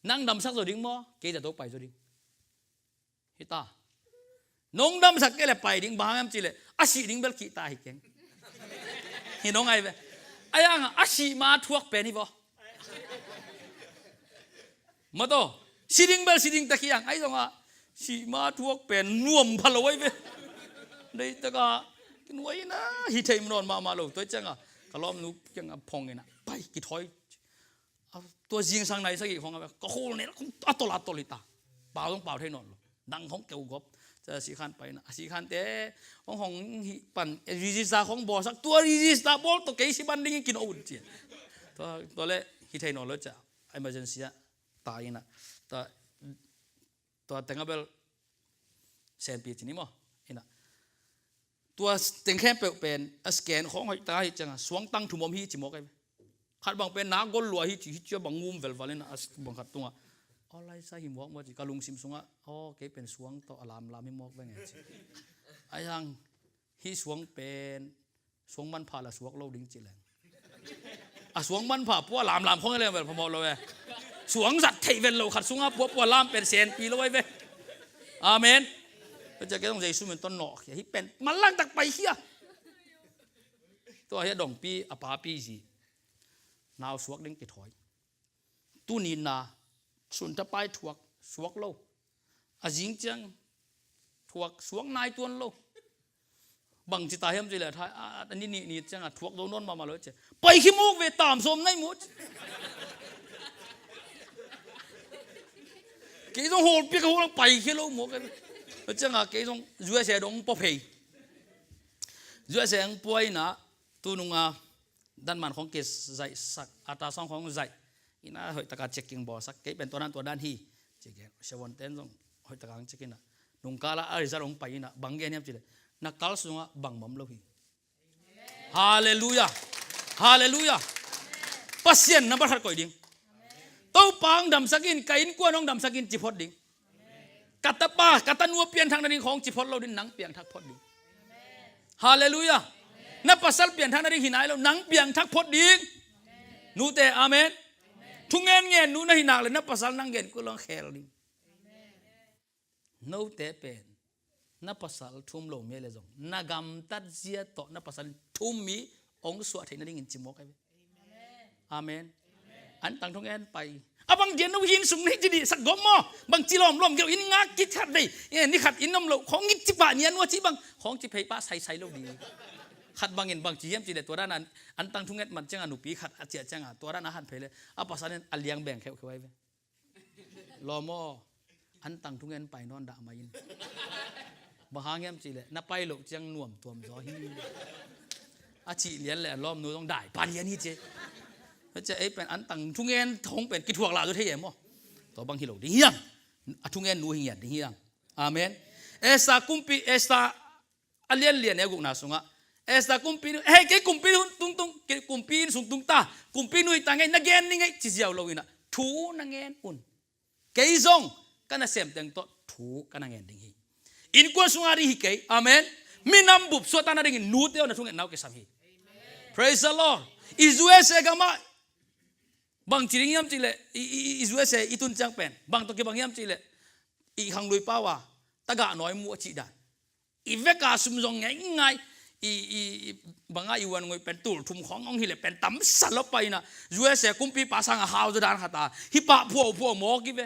nang damsak zaw ding maw, kei zah to pai zaw ding? Hi ta. Nong damsak kei leh pai ding, bang hang hiam cih leh a sih ding bel kihta hi keng. Hi nong ai ve. Ahi hang a sih ma thuak pen hi vaw. Maw, tua si ding bel si ding ta hi hang, ahi zongin a sih ma thuak pen nuam pha lo ahi ve. Deihtak a kinuaina hi thei nawn mahmah lo. Tua ciangin ka lawmnu kiangah phong in ah, pai, kithawi. A, tua zingsang nai sagih khong a, ka khulnel khong a tol a tol hi ta. Pau zong pau thei nawn lo. Dang khong keu gop. Tua a sikhan pai in ah, a sikhante hong hong hi pan, register khong bawlsak, tua register bawl tawh kei si ban dingin kinawh un ci. Tua, tua leh hi thei nawn lo ci a, emergency ah tai in ah. Tua, tua teng a bel senpi ci ni maw. In ah, tua teng khempeuh pen a scan khong hoih ta hi ciangin suang tang thum om hi ci mawk ahi ve. Khat bang pen na gol lua hi ci, hi ci a bang ngum velval in ah, a bang khat tungah, aw, laisa hi mawk maw ci, ka lungsim sungah, aw, kei pen suang tawh a lamlam hi mawk veng e ci. Ahi hang, hih suang pen suang manpha la suak lo ding ci leng, a suang manpha pua lamlam khong hi leng bel phamawh lo e. Suang zat theih vet lo khat sungah pua pua lam pen senpi lo ahi ve. Amen. Tua ciang kei zong Jesu min tawh nawhkhia, hih pen manlang tak paikhia. Tua hi a dongpi a papi zi, nau suak ding kithawi. Tuni in ah sunthapai thuak, suak lo. A zing ciang thuak, suak nai tuan lo. Bang ci ta hiam cih leh, a, a, a ni nih ni ciangin a thuak zo nawn mahmah lo ci. Pai khia mawk ve, tam sawm nai maw ci. Kei zong hawlpiak a hawlang pai khia lo mawk e. Tua ciangin kei zong U S A dong pua phei. U S A dong pua in ah, tu nung a, dan man khong kizaihsak, ultrasound khong zaih in ah, hoihtaka checking bawlsak, kei pen tua dan tua dan hi. Checking, siavuante'n zong hoihtaka ang check in ah, nungkal a result hong pai in ah, bang gen hiam cih leh, na kal sungah bangmah om lo hi. Halleluiah. Halleluiah. Pasian number khat koih ding. Topa hong damsak in, ka innkuan hong damsak in ci phot ding. Ka tapa, ka tanu a piangthak nading khawng ci phot lo ding, nang piangthak phot ding. Halleluiah. Na pasal piangthak nading hi nai lo, nang piangthak phot ding. Nute, amen. Thungen ngen nu na hi nak leh na pasal nang gen kul lo khel ding. Note pen na pasal thu um lo mi leh zong, na gamtat zia tawh na pasal thu um mi hong suah theih nadingin ci mawk ahi ve. Amen. An tang thungen pai. A bang dia no hi in sung nei ci dih sak gawp maw? Bang ci lawmlawm geuh in ngak kit khat dei. Eh, ni khat in om lo khawng it ci pah, ni a nua ci bang khawng ci phei pah saisai lo dih. Khat bangin bang ci hiam cih leh, tua dan an, an tang thungen man ciangin nupi khat a ciah ciangin tua dan a han phei leh a pasal in a liang beng kheuhkheuh ahi ve. Lawm aw, an tang thungen pai nawn dah mai in. Bang hang hiam cih leh, na pai loh ciang nuam tuam zaw hi. A cih lian leh a lawmnu zong dai pah lian hi ci. Tua ciang ei pen an tang thungen thong pen kithuak lah zaw thei e maw? Tua bang hi lo ding hi hang. A thungen nu hi ngiat ding hi hang. Amen. Esther kumpi, Esther a lianlian e gukna sungah, Esther kumpi nu, hei, kei kumpi nu tungtung, kei kumpi inn sung tung ta, kumpi nu hi ta ngei, na gen ni ngei ci ziau lo in ah, thu na ngen un. Kei zong ka nasem teng tawh thu ka na ngen ding hi. Innkuan sungah ding hi kei. Amen. Minam bup suahtakna dingin nute aw, na thungetna uh kisam hi. Praise the Lord. I U S A gamah bang ci ding hiam cih leh, i, i, i U S A i tun ciang pen bang tawh kibang hiam cih leh, i khanglui pau a tagah nawi mu a cih dan. I vek a sum zong ngei ngai. I, i, i, bang a i wan ngui pen tul thum khawng hong hi leh pen tam sa lo pai in ah, U S A kumpipa sangin hau zaw dan khat a, hih pah phuahphuah mawk hi ve.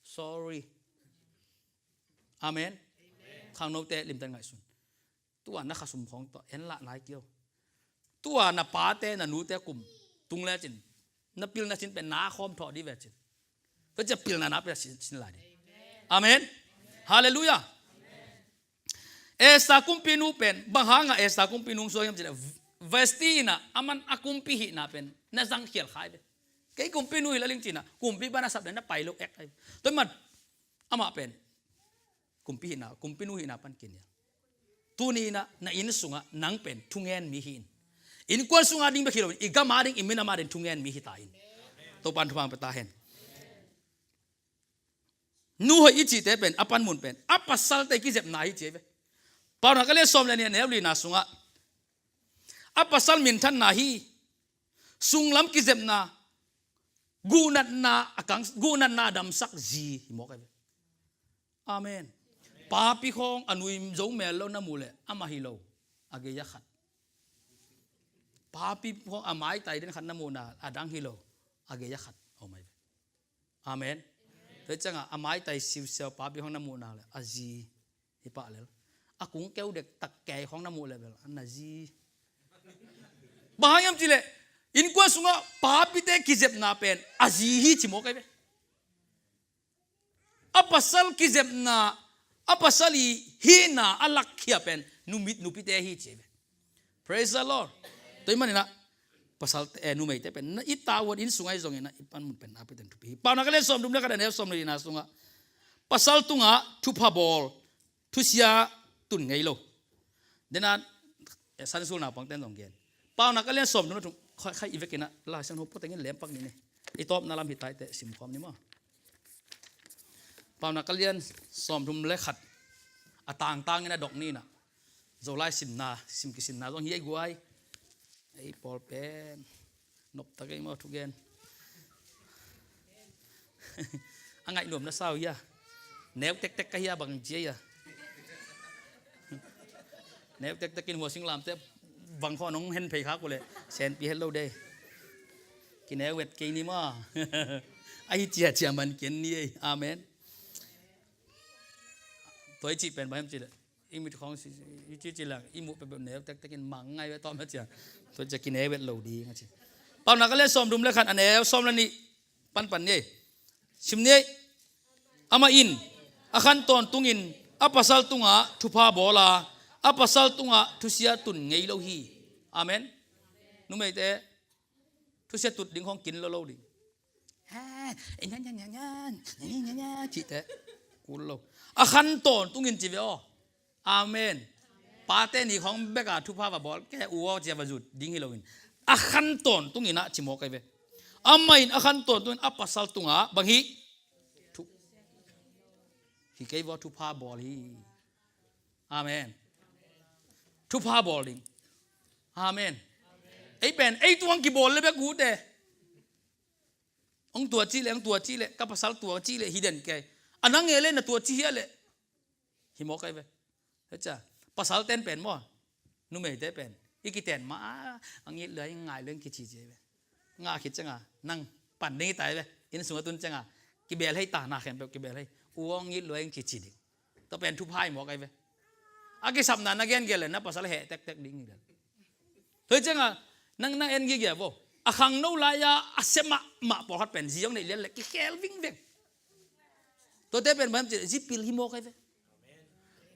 Sorry. Amen. Khangnote limten ngaihsun. Tua na khasum khawng tawh en lah nai kei aw. Tua na pate na nute kum tung lecin, na pilna sin pen na khawm thawh dih ve cin. Tua ciang pilna na pia sin, sin lai dih. Amen. Halleluiah. Esther kumpinu pen, bang hangah Esther kumpinu hong suak hiam cih leh, Vashti in ah aman a kumpi hihna pen na zang khial kha hi ve. Kei kumpinu hi la ling cin ah, kumpipa na sap leh na pai lo ek ahi. Tua man amah pen kumpi hihna, kumpinu hihna pan kinial. Tuni in ah na inn sungah nang pen thungen mi hi in. Innkuan sungah ding bek hi lo in, i gam a ding, i minam a ding thungen mi hi ta in. Topa'n thupha pia ta hen. Nu hoih i cihte pen a panmun pen a pasalte kizepna hi ci hi ve. Paunak a lian sawm le nih a neu lina sungah a pasal minthanna hi. Sunglam kizepna, guhnatna a kang, guhnatna a damsak zi hi mawk hi ve. Amen. Papi khawng a nui zo mel lo na muh leh amah hi lo, a gei a khat. Papi khawng a maitai den khat na muhna a dang hi lo, a gei a khat om hi ve. Amen. Tua ciangah a maitai siusiau papi khawng na muhna leh a zi hi pah lel. A kung keu dek tak kei khawng na muh leh bel a na zi. Bang hang hiam cih leh innkuan sungah papite kizepna pen a zi hi ci mawk hi ve. A pasal kizepna, a pasal i hihna a lakkhia pen numit nupite hi ci hi ve. Praise the Lord. Tua ahih manin ah pasal, eh, numeite pen na i tavuan inn sungah i zongin ah i panmun pen a pia teng thupi hi. Paunak a lian sawm thum le khat a neu sawm le lina sungah pasal tungah thupha bawl, thusia tun ngei lo. Dena, eh, Sunday school naupangte'n zong gen. Paunak a lian sawm thum le thum, khai, khai i vekin ah Lai Siangtho pua tengin lempak ni ni. I tawpna lam hi ta i teh simkhawm ni maw. Paunak a lian sawm thum le khat a tangtangin a dok ni na. Zolai simna, sim kisimna zong hi ei guai. Ei pawl pen nop ta kei maw thugen. A ngaih nuam na sa uh hia? Neu tektek ka hia bang ci hia? Neu tektek in hua sing lamte bang khawng hong hen phei khak uh leh senpi het lo de. Kineu vet kei ni maw. Ahi ciacia man ken ni ei. Amen. Tua i cih pen bang hiam cih leh i mit khawng si, i cih cih leh i muh peuhpeuh neu tektek in mang ngai ve tawm a cia. Tua cia kineu vet lo ding a ci. Paunak a lian sawm thum le khat a neu sawm le nih panpan ni ei. Sim ni ei. Amah in a khan tawntungin a pasal tungah thupha bawl a, a pasal tungah thusia tun ngei lo hi. Amen. Numeite thusia tut ding khawng kin lo lo ding. Ha, eh, nya, nya, nya, nya, nya, nya, nya, cihte kul lo. A khan tawntungin ci ve aw. Amen. Pate ni khawng bek a thupha va bawl kei uh aw cia va zut ding hi loin a khan tawntungin ah ci mawk hi ve. Amah in a khan tawntungin a pasal tungah bang hi? Thu, hi kei vaw thupha bawl hi. Amen. Thupha bawl ding. Amen. Ei pen ei tuang kibawl le bek uh te. Hong tua cih leh, hong tua cih leh, ka pasal tua cih leh hi den kei. A nang e leh na tua cih hia leh hi mawk hi ve. Cia pasal ten pen maw, numeite pen i kiten ma a, a ngit lua i ngai leng kici ci hi ve. Ngah khit cianga nang pan ding hi ta hi ve. Inn sungah tun cianga kibel hei ta, na khempeuh kibel hei. U aw, ngit lua ing kici ding. Tua pen thupha hi mawk hi ve. A kisapna na gen gen leh na pasal heh tektek ding hi leh. Tua hi cianga nang na en gige vo. A khangno lai-a a sia mahmah pawlkhat pen zi hong neih lian leh kikhel vingveng. Tuate pen bang hiam cih leh zi pil hi mawk hi ve.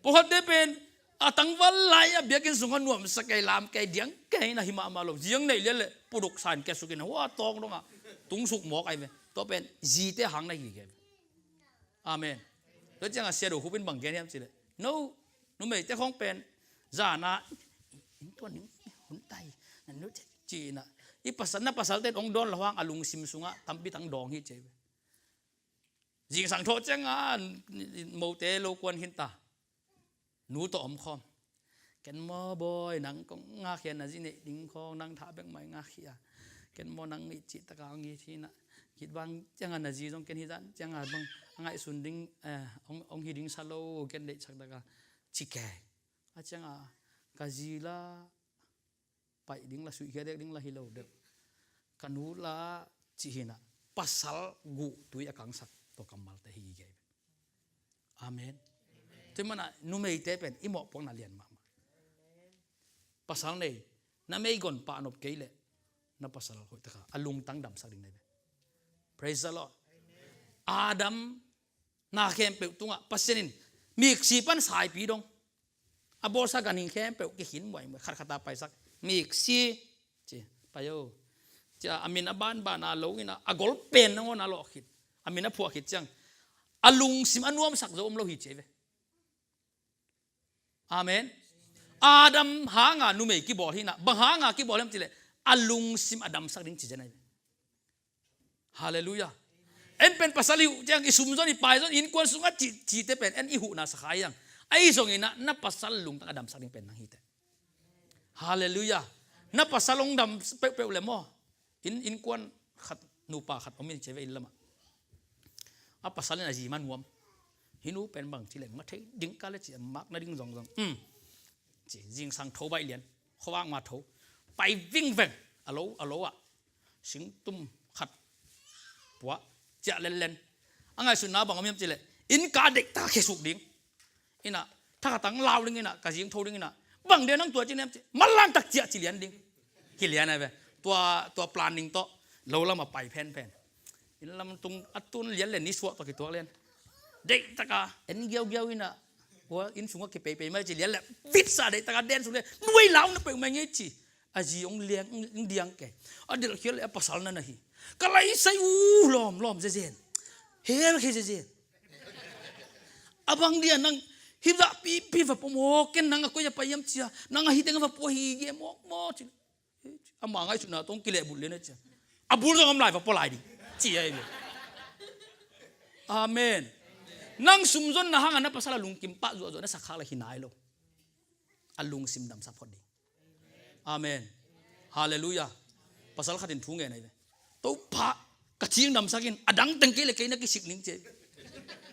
Pawlkhatte pen a tangval lai-a biakinn sungah nuamsa kei, lam kei, diang kei na hi mahmah lo. Zi hong neih lian leh puduk sa in kia suk in hua tawng dongah tung suk mawk hi ve. Tua pen zite hang na hi hi ve. Amen. Tua cianga Sia Do Khup in bang gen hiam cih leh, no, numeite khawng pen zana innkuan ding hun tai, na nu ci-in ah i pasal, na pasalte'n hong dawn lo hang a lungsim sungah tampi tang dawng hi ci hi ve. Zingsang thawh cianga mote lo kuan khin ta. Nu tawh om khawm. Ken maw bawi, nang kong ngakkhia, na zi neih ding khawng nang tha bek mah i ngakkhia. Ken maw nang i cih takah hong it hi na. Khit vang cianga na zi zong ken hi zan cianga bang a ngaihsun ding, eh, hong, hong hi ding sa lo, ken deihsak takah ci kei. A cianga ka zi la paih ding la, suihkhia dek ding la hi lo deuh. Ka nu la cih hi na, pasal guh tui a kangsak tua kammalte hi gige hi ve. Amen. Tua hi mana numeite pen i mawhpuakna lian mahmah. Pasal nei, na meigon pahnop kei leh na pasal hoih taka a lungtang damsak ding na hi ve. Praise the Lord. Adam na khempeuh tungah Pasian in miksi pan saipi dong a bawlsa ganhing khempeuh kikhin muaimuai, khatkhat a paisak, miksi ci, pai o. Cia a min a banbana lo ina a gol pen nangawn a lawh khit, a min a phuah khit ciang a lungsim a nuamsak zo om lo hi ci hi ve. Amen. Adam hanga numei kibawl hi na, bang hanga kibawl hiam cih leh a lungsim a damsak ding ci zen ahi ve. Halleluiah. En pen pasal i huh ciang, i sumzon, i paizon, i innkuan sungah cih, cihte pen en i huhna sa kha hi hang. Ahi zongin ah na pasal lungtang a damsak ding pen nang hi teh. Halleluiah. Na pasal hong dam peuhpeuh le maw. Inn, innkuan khat, nupa khat om in ci ve, inn lamah. A pasal in a zi ma nuam. Hih nu pen bang ci leng ma thei ding ka le ci, a mak nading zongzong. Um. Ci, zingsang tho baih lian. Khuavak ma tho. Pai vingveng. A lo, a lo ah. Singtum khat puah ciah lenlen. A ngaihsutna bang om hiam cih leh, inn ka deihtak khesuk ding. Inn ah, thakhatang lau ding inn ah, ka zing tho ding inn ah. Bang dia nang tua ci nem ci. Manlang tak ciah ci lian ding. Kilian ai ve. Tua, tua planning tawh lo lam a pai phenphen. Inn lam tung a tun lian le ni suah tawh kituak lian. Deihtak a en giaugiau inn ah. Ua inn sungah kipeipei mai ci lian le. Vitsa deihtak a den sung le. Nuai lau na peuh mai ngei ci. A zi hong liang, hong diang kei. A delhkhial le a pasal na na hi. Ka lai sai uh lawm, lawm zezen. Hel khe zezen. A bang dia nang hih zah pipi va pua maw, ken nang a koi a pai hiam cia. Nang a hi teng a va pua hi ge mawk maw ci. Ama ngaihsutna tawh hong kilehbulh lian a cia. A bul zong om lai va pua lai ding. Ci a hi ve. Amen. Nang sumzonna hang a na pasal a lungkim pah zuahzuah na sak khak le hi nai lo. A lungsim damsak phot ding. Amen. Halleluiah. Pasal khat in thu ngen ahi ve. Topa, ka thing damsak in, a dang teng kei le kei na kisik ning ci.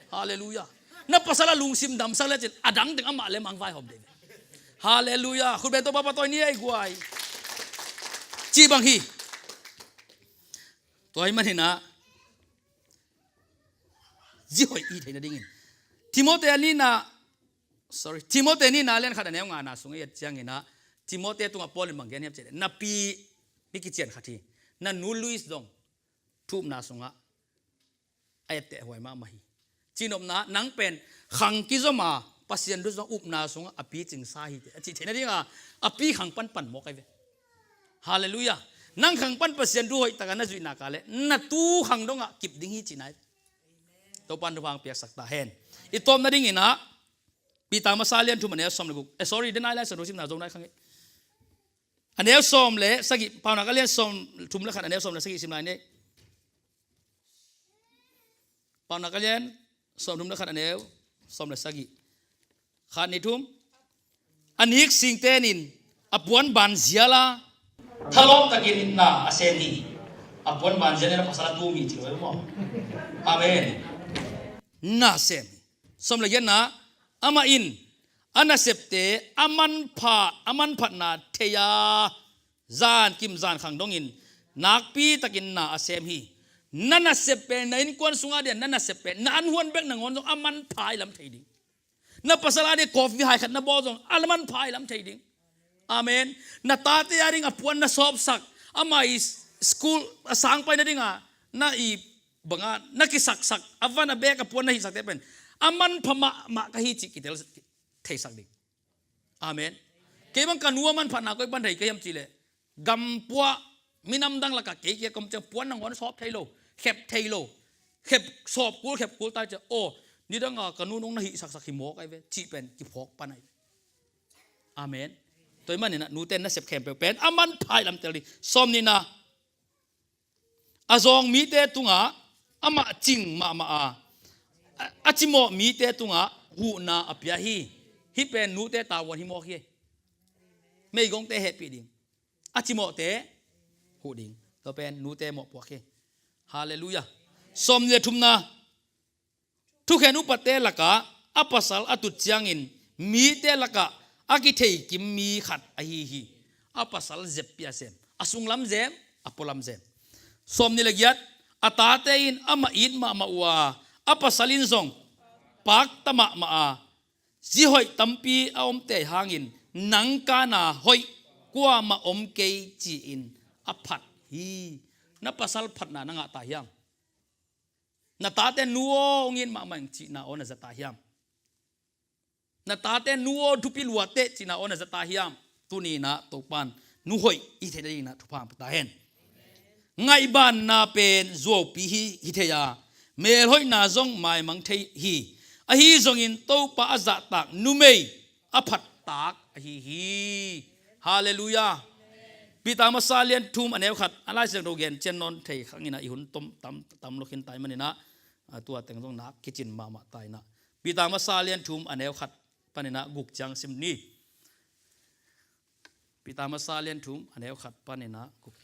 Halleluiah. Na pasal a lungsim damsak le cin, a dang teng amah le mang vaihawm ding. Halleluiah. Khut beng Topa pahtawi ni ei guai. Ci bang hi. Tua hi manin ah, zi hoih i theih nadingin Timothy a nihna, sorry, Timothy a nihna lian khat a neu ngana sung i et ciangin ah, Timothy tungah Paul in bang gen hiam cih leh, na pi, pi kician khat hi, na nu Lois zong thu upna sungah a etteh huai mahmah hi. Cinopna, nang pen khang kizom a, Pasian thu zong upna sungah a pi cingsa hi teh, a cih theih nading a, a pi khang panpan mawk ai ve. Halleluiah. Nang khang pan Pasian thu hoih tak a na zuih nak leh, na tu khang dongah kip ding hi cihna hi. Topan thupha hong piaksak ta hen. I tawpna dingin ah, Peter masa lian thum a neu sawm le guk. Eh, sorry, den ai lai san ro simna zo nai khang e. A neu sawm le sagih, Paunak a lian sawm thum le khat, a neu sawm le sagih sim lai ni. Paunak a lian sawm thum le khat, a neu sawm le sagih. Khat, nih, thum. A nik singten in a puan ban zial a, thalawp takin na a sem hi. A puan ban zial in a pasal a tum hi ci lo e maw. Amen. Na sem hi. Sawm le giatna, amah in a nasepte a manpha, a manphatna thei a, zan kim zan khang dongin nakpi takin na a sem hi. Na nasep pen, na innkuan sungah dia na nasep pen, na an huan bek nangawn zong a manpha i lam thei ding. Na pasal a dia coffee hai khat na bawl zong a manpha i lam thei ding. Amen. Na tate a ding a puan na sawpsak, ama i school a sang pai nading a, na i banga na kisaksak, a van a bek a puan na hihsakte pen a manpha mahmah ka hi cih kitel theisak ding. Amen. Kei bang ka nu a manphatna koi pan thei ka hiam cih leh, gam puah, minam dang lakah kei kia kom ciang puan nangawn sawp thei lo, khep thei lo, khep sawp kul, khep kul tai ciang, aw, nidang a ka nu nong na hihsaksak hi mawk ai ve, cih pen kiphawk pan ai ve. Amen. Tua hi manin ah nute nasep khempeuh pen a manpha i lam tel ding. Sawm nihna, a zawng mite tungah amah cing mahmah a, a, a cimawh mite tungah huhna a pia hi. Hih pen nute tavuan hi mawk hi. Meigongte hehpih ding. A cimawhte huh ding. Tua pen nute mawhpuak hi. Halleluiah. Sawm nih le thumna, thukhen upate lakah a pasal a tut ciangin mite lakah a kithei kim mi khat ahi hi. A pasal zeppi a sem, a sunglam zem, a pualam zem. Sawm nih le giat, a tate in amah it mahmah uh a, a pasal in zong pakta mahmah a, zi hoih tampi a omte hangin nang kana hoih kuamah om kei ci-in a phat hi. Na pasal phatna na ngah ta hiam? Na tate nu aw hong it mahmah ing cihna aw na za ta hiam? Na tate nu aw thupi lua teh cihna aw na za ta hiam? Tuni-in ah Topan nu hoih i theih nadingin ah thupha hong pia ta hen. Ngaihbanna pen zuaupi hi, hi thei a, melhoihna zong maimang thei hi. Ahi zongin Topa a zahtak numei a phattak ahi hi. Halleluiah. Peter masa lian thum a neu khat, a Lai Siangtho gen cian nawn thei khang inah i hun tom tam, tam lo khin tai maninah, a tua teng zong nak kicin mahmah tai inah. Peter masa lian thum a neu khat paninah guk ciang sim ni. Peter masa lian thum a neu khat paninah guk.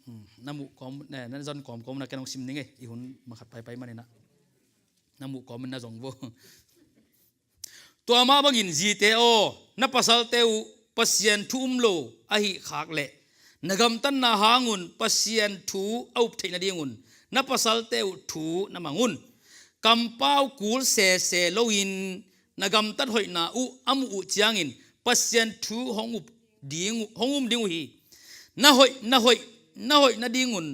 Mm, na muh kawm, eh, na zon kawmkawm na ken hong sim ning ei, i hun makhat paipai maninah. Na muh kawm in na zong vo. Tua mah bangin zite aw, na pasalte uh Pasian thu um lo ahih khak leh na gamtatna hangun Pasian thu a up theih nadingun na pasalte uh thu na mang un. Kampau kul sese loin na gamtat hoihna uh a muh uh ciangin Pasian thu hong up ding uh, hong um ding uh hi. Na hoih, na hoih, na hoih nadingun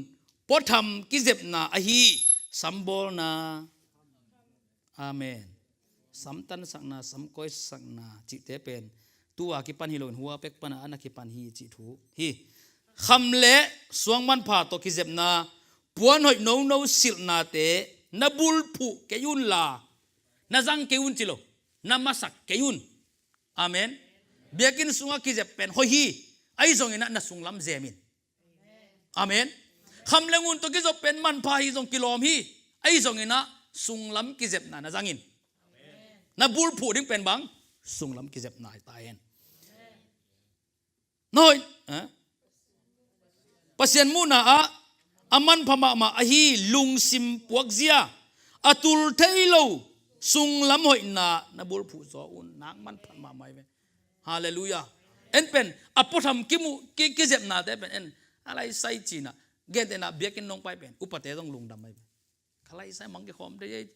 puatham kizepna ahi, sambawlna. Amen. Samtansakna, samkoisakna cihte pen tua kipan hi loin hua pek pana a na kipan hi cih thu hi. Kham le suang manpha tawh kizepna, puan hoih nono silhnate na bulphuh kei unla, na zang kei un ci lo, na masak kei un. Amen. Biakinn sungah kizep pen hoih hi, ahi zongin ah na sunglam zem in. Amen. Kham le ngun tawh kizop pen manpha hi zong kilawm hi, ahi zongin ah sunglam kizepna na zangin. Na bulphuh ding pen bang? Sunglam kizepna hi ta hen. Na hoih, eh? Pasian muhna ah a manpha mahmah ahi lungsim puakzia, a tul thei lo sunglam hoihna na bulphuh zaw un, nak manpha mahmah hi ve. Halleluiah. En pen a puatham kimuh, ki, kizepnate pen en a lai sai cinah, gentehna biakinn nong pai pen upate zong lungdam ahi pen. Ka lai sai mang kikhawm thei ei.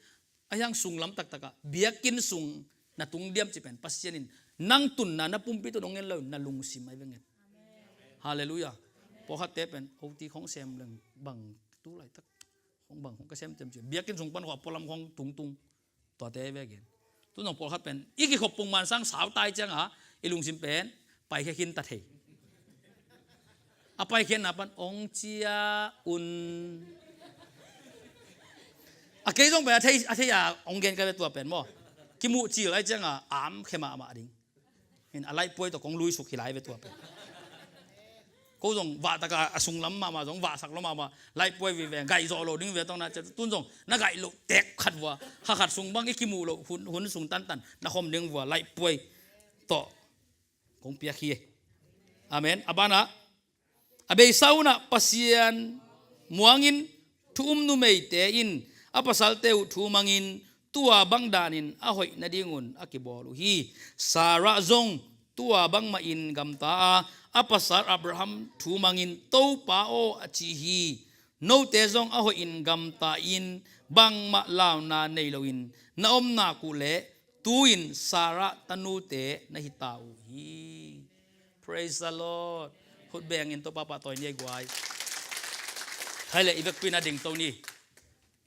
Ahi hang sunglam taktakah biakinn sung na tung diam ci pen Pasian in nang tunna na pumpi tawh nong ngen lo na lungsim ahi ve ngen. Halleluiah. Pawlkhatte pen oti khong sem leng bang tu laitak khong bang khong ka sem tem ci, biakinn sung pan khong a pualam khong tungtung. Tuate vek in. Tun zong pawlkhat pen i kikhop pungman sang sau tai cianga i lungsim pen paikhia khin ta thei. A paikhiatna pan ong cia un. A kei zong pen a thei, a thei a ong gen ka ve tua pen maw. Kimuh cil ai cianga am khe mahmah ding. Hin a laihpuai tawh kong luisuk hi lai ve tua pen. Ko zong vahtaka a sunglam mahmah zong vahsak lo mahmah, laihpuai vive, gaih zawh lo ding ve tawng na, tun zong na gaih loh tek khat vua, kha khat sung bang i kimuh loh hun, hun sung tantan na khom ding vua, laihpuai tawh kong piak hi. Amen. A banah a beisa unah Pasian muangin thu um numeite in a pasalte uh thu mangin tua bang danin a hoih nadingun a kibawl uh hi. Sarah zong tua bangmahin gamta a, a pasal Abraham thu mangin Topa aw a ci hi. Note zong a hoihin gamta in bangmah launa nei loin na om nak uh leh tu-in Sarah tanute na hita uh hi. Praise the Lord. Khut bengin Topa pahtawi ni ei guai. Hai le i vekpi na dingto ni.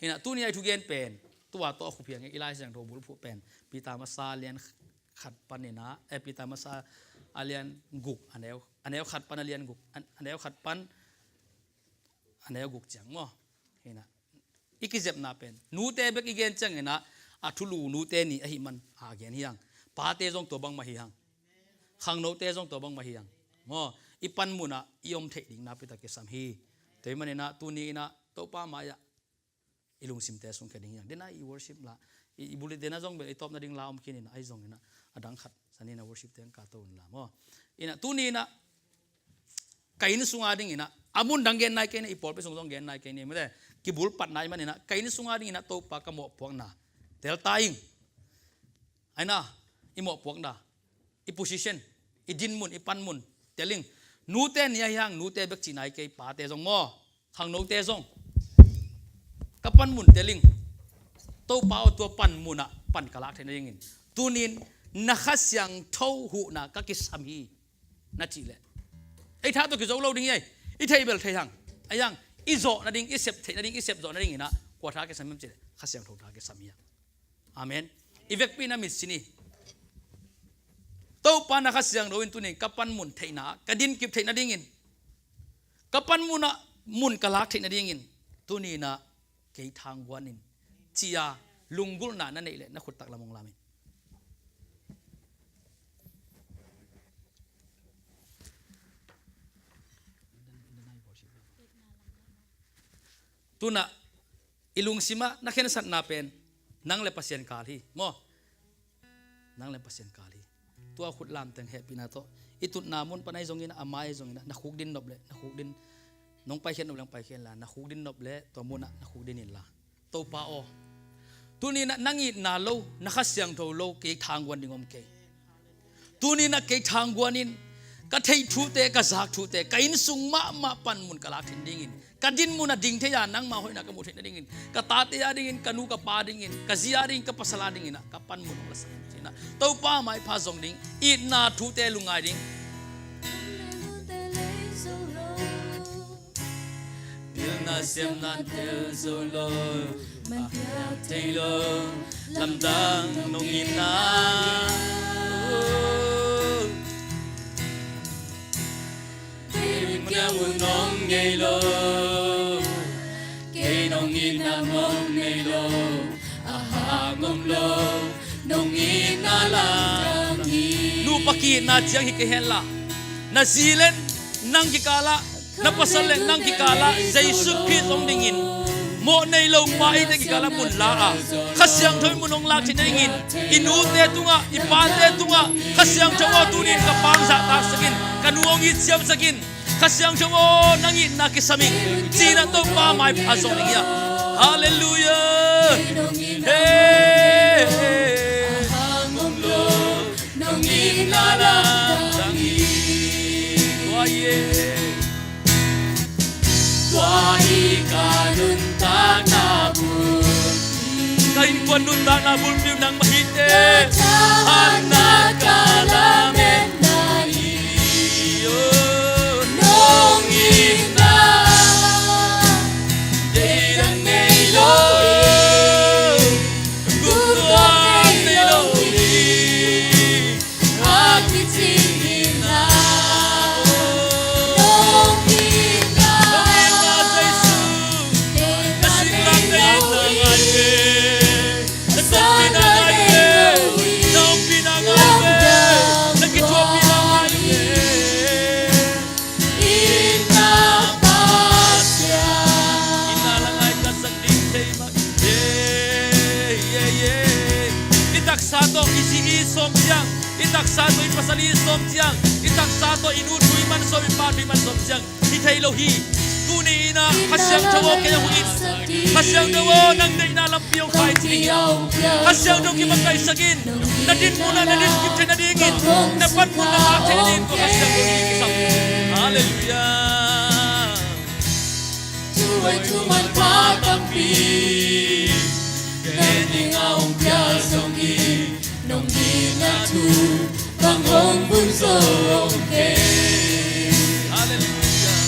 Hinah tuni a i thugen pen tua tawh a khup hiang i Lai Siangtho bulphuh pen Peter masa lian khat paninah, eh, Peter masa a lian guk a neu, a neu khat pan a lian guk, a, a neu khat pan a neu guk ciang maw. Hinah i kizepna pen nute bek i gen cianginah a thulu nute ni ahi man a gen hi hang. Pate zong tua bangmah hi hang. Khangnote zong tua bangmah hi hang. Maw, i panmunah i om theih ding nakpitak kisam hi. Tua hi maninah tuni inah Topa mai-ah i lungsimte sungkhia ding hi hang. Dena i worship la, i, i bulit dena zong bel i tawpna ding la om khin inah ahi zongin ah a dang khat sanin a worship te ang ka to un la maw. Inah tuni inah ka inn sunga ding inah a mun dang gen nai kei ni, i pawlpi sung zong gen nai kei ni mate, kibul pat nai man inah ka inn sunga ding inah Topa ka mawhpuakna tel ta ing. Aina i mawhpuakna, i position, i dinmun, i panmun tel ing. Nute ni ahi hang nute bek cih nai kei, pate zong maw, khangnote zong ka panmun tel ing. Topa aw tua panmunah pan ka lak theih nadingin tunin na Kha Siangtho huhna ka kisam hi na cih leh ei tha tawh kizo lo ding hi ei. I theih bel thei hang, ahi hang i zawh nading, i sep theih nading, i sep zawh nading inah kua tha kisam hiam cih leh Kha Siangtho tha kisam hi hang. Amen. I vekpi na mitsin hi. Topa na Kha Siangtho in tunin ka panmun theihna, ka dinkip theih nadingin, ka panmunah mun ka lak theih nadingin tuninah kei thangguan in, ci-a lunggulhna na neih leh na khut taklam hong lam in. Tunah i lungsimah na khensatna pen nang le Pasian kal hi maw? Nang le Pasian kal hi. Tua khut lamteng hehpihna tawh i tutna mun pan ahi zongin ah, a mai ahi zongin ah, na khukdin nop leh na khukdin, nong paikhiat nop leh nong paikhiat inla, na khukdin nop leh tua munah na khukdin inla. Topa aw, tuninah nang itna lo na Kha Siangtho lo kei thangguan ding om kei. Tuninah kei thangguan in, ka theih thute, ka zak thute, ka innsung mahmah panmun ka lak theih nadingin, ka dinmun a ding thei a nangma hoihna ka muh theih nadingin, ka tate a dingin, ka nu ka pa dingin, ka zi a dingin, ka pasal a dinginah ka panmun hong lasak in, cinah Topa maipha zong ding, itna thute lungngai ding. Pilna siamna tel zo lo, a piak thei lo, lamdang nong itna. Kei mun kiang un nong ngei lo, kei nong itna mong nei lo, a hang om lo, nong itna lamdang hi. Nupa ki-itna ciang hi kei henla, na zi le nang kikalah, na pasal le nang kikalah Jesu Khrist hong dingin, mawh nei lo pa eite kikalah mun la a, Kha Siangtho in mun hong lak theih nadingin, i nute tungah, i pate tungah, Kha Siangtho aw, tunin ka pa hong zahtaksak in, ka nu hong it siamsak in, Kha Siangtho aw, nang itna kisam ing, cinah Topa maipha zong ding hi a. Halleluiah. Hey, hey. Nong itna lamdang hi. Tua hi e. Tua hi ka nuntakna bulpi. Ka innkuan nuntakna bulpi uh nangmah hi e. Ka thahatna, ka lametna hi. Nong itna deih dang nei lo hi. Gumtuak nei lo hi. A kicing hi na. Nong itna, Jesu. Ka sinlak ka itna ngai ve. Ka sangna ngai ve. Ka ompihna ngai ve. Ka kithuahpihna ngai ve. Itna Pasian. Itna la ngai ka sak ding thei mah. Yeah, yeah, yeah. I taksa tawh i zi i sawm ciang, i taksa tawh i pasal i sawm ciang, i taksa tawh i nu thu i man sawm, i pa thu i man sawm ciang hi thei lo hi. Tuni in ah Kha Siangtho aw, kei hong it. Kha Siangtho aw, nang deihna lampi hong khai ci ding hi hang. Kha Siangtho kimakaihsak in. Na dinmun ah na din kip theih nadingin, na panmun na ngak theih nadingin tua Kha Siangtho in kisam. Halleluiah. Thuman thuman pha tampi ka en ding a hong pia zong hi. Nong itna thu bang hong bun zong kei. Halleluiah.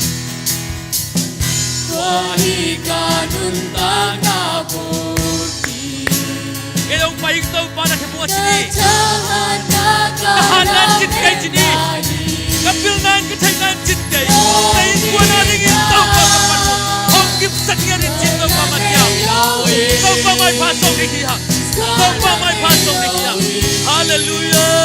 Tua hi ka nuntakna bulpi. Kei hong pai ing Topa, na themua ci ni. Ka thahatna, ka hatna in cin kei ci ni. Ka pilna in, ka theihna in cin kei. Ka innkuan a dingin Topa ka pan uh hong kipsak ngiat in ci Topa mah kiam. Topa maipha sawm ding hi hang. Topa maipha sawm ding hi hang. Halleluiah.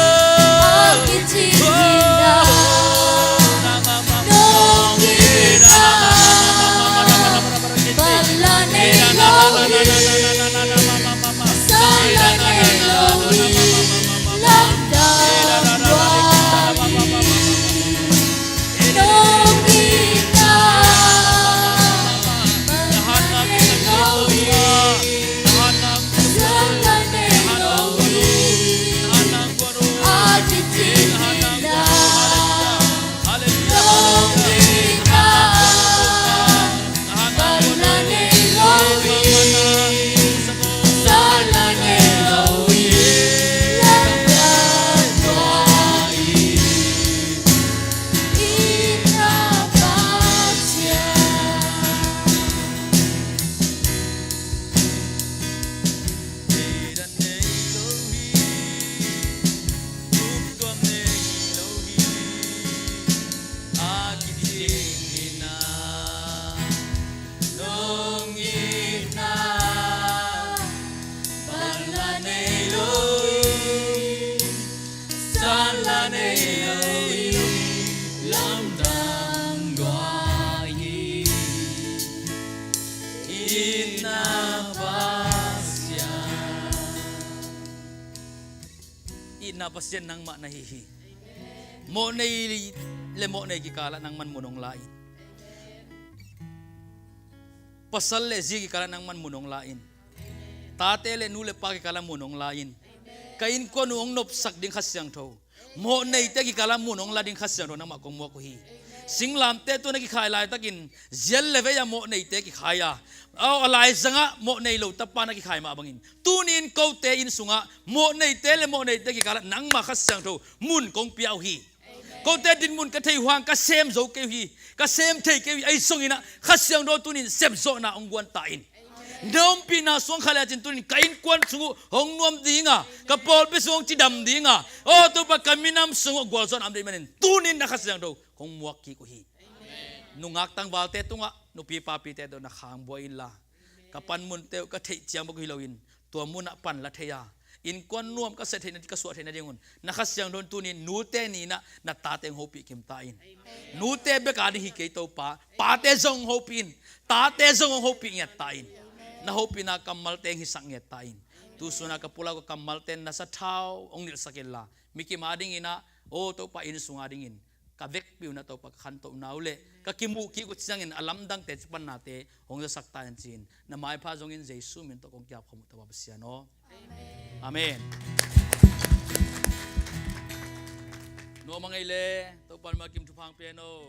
Itna Pasian. Itna Pasian nangmah na hi hi. Mawhnei le mawhnei kikalah nangman mun hong la in. Pasal le zi kikalah nangman mun hong la in. Tate le nu le pa kikalah mun hong la in. Ka innkuan uh hong nopsak ding Kha Siangtho, mawhneite kikalah mun hong la ding Kha Siangtho nangmah kong muak uh hi. Singlamteh tu na kikhai laitakin zial le vei-a mawhneite kikhai a, aw, a laizangah mawhnei lo tapa na kikhai mah bangin, tuni-in kote inn sungah mawhneite le mawhneite kikalah nangmah Kha Siangtho mun kong pia uh hi. Kote dinmun ka thei uh hang ka sem zo kei uh hi. Ka sem thei kei uh hi. Ahi zongin ah Kha Siangtho tuni-in sepzawhna hong guan ta in. Na ompihna sungah kha lecin tuni-in ka innkuan sung uh hong nuam dinga, ka pawlpi sung hong cidam dinga, aw Topa, ka minam sung uh gualzawhna om ding manin tuni-in na Kha Siangtho kong muak kik uh hi. Nungak tangvalte tungah, nupi papite tungah na khang buai inla, ka panmunte uh ka theih ciang bek uh hi loin tua munah pan la thei a, innkuan nuam ka seh theih nading, ka suah theih nadingun na Kha Siangtho in tuni-in nute ni-in ah na tate hong hopih kim ta in. Nute bek a ding hi kei Topa, pate zong hong hopih in. Tate zong hong hopih ngiat ta in. Na hopihna kammalte hong hisak ngiat ta in. Tu sunah ka pulak uh kammalte na sathau hong nilhsak inla, mi kim a dingin ah, aw Topa, inn sung a dingin ka vekpi un ah Topa ka khantohna uh le ka kimuh kik uh ciangin a lamdangte, cipannate hong zasak ta in ci-in na maipha zongin Jesu min tawh kong kiap khawm uh Topa Pasian aw. Amen. Nuam a ngei le Topa in maikim thupha hong pia hen aw.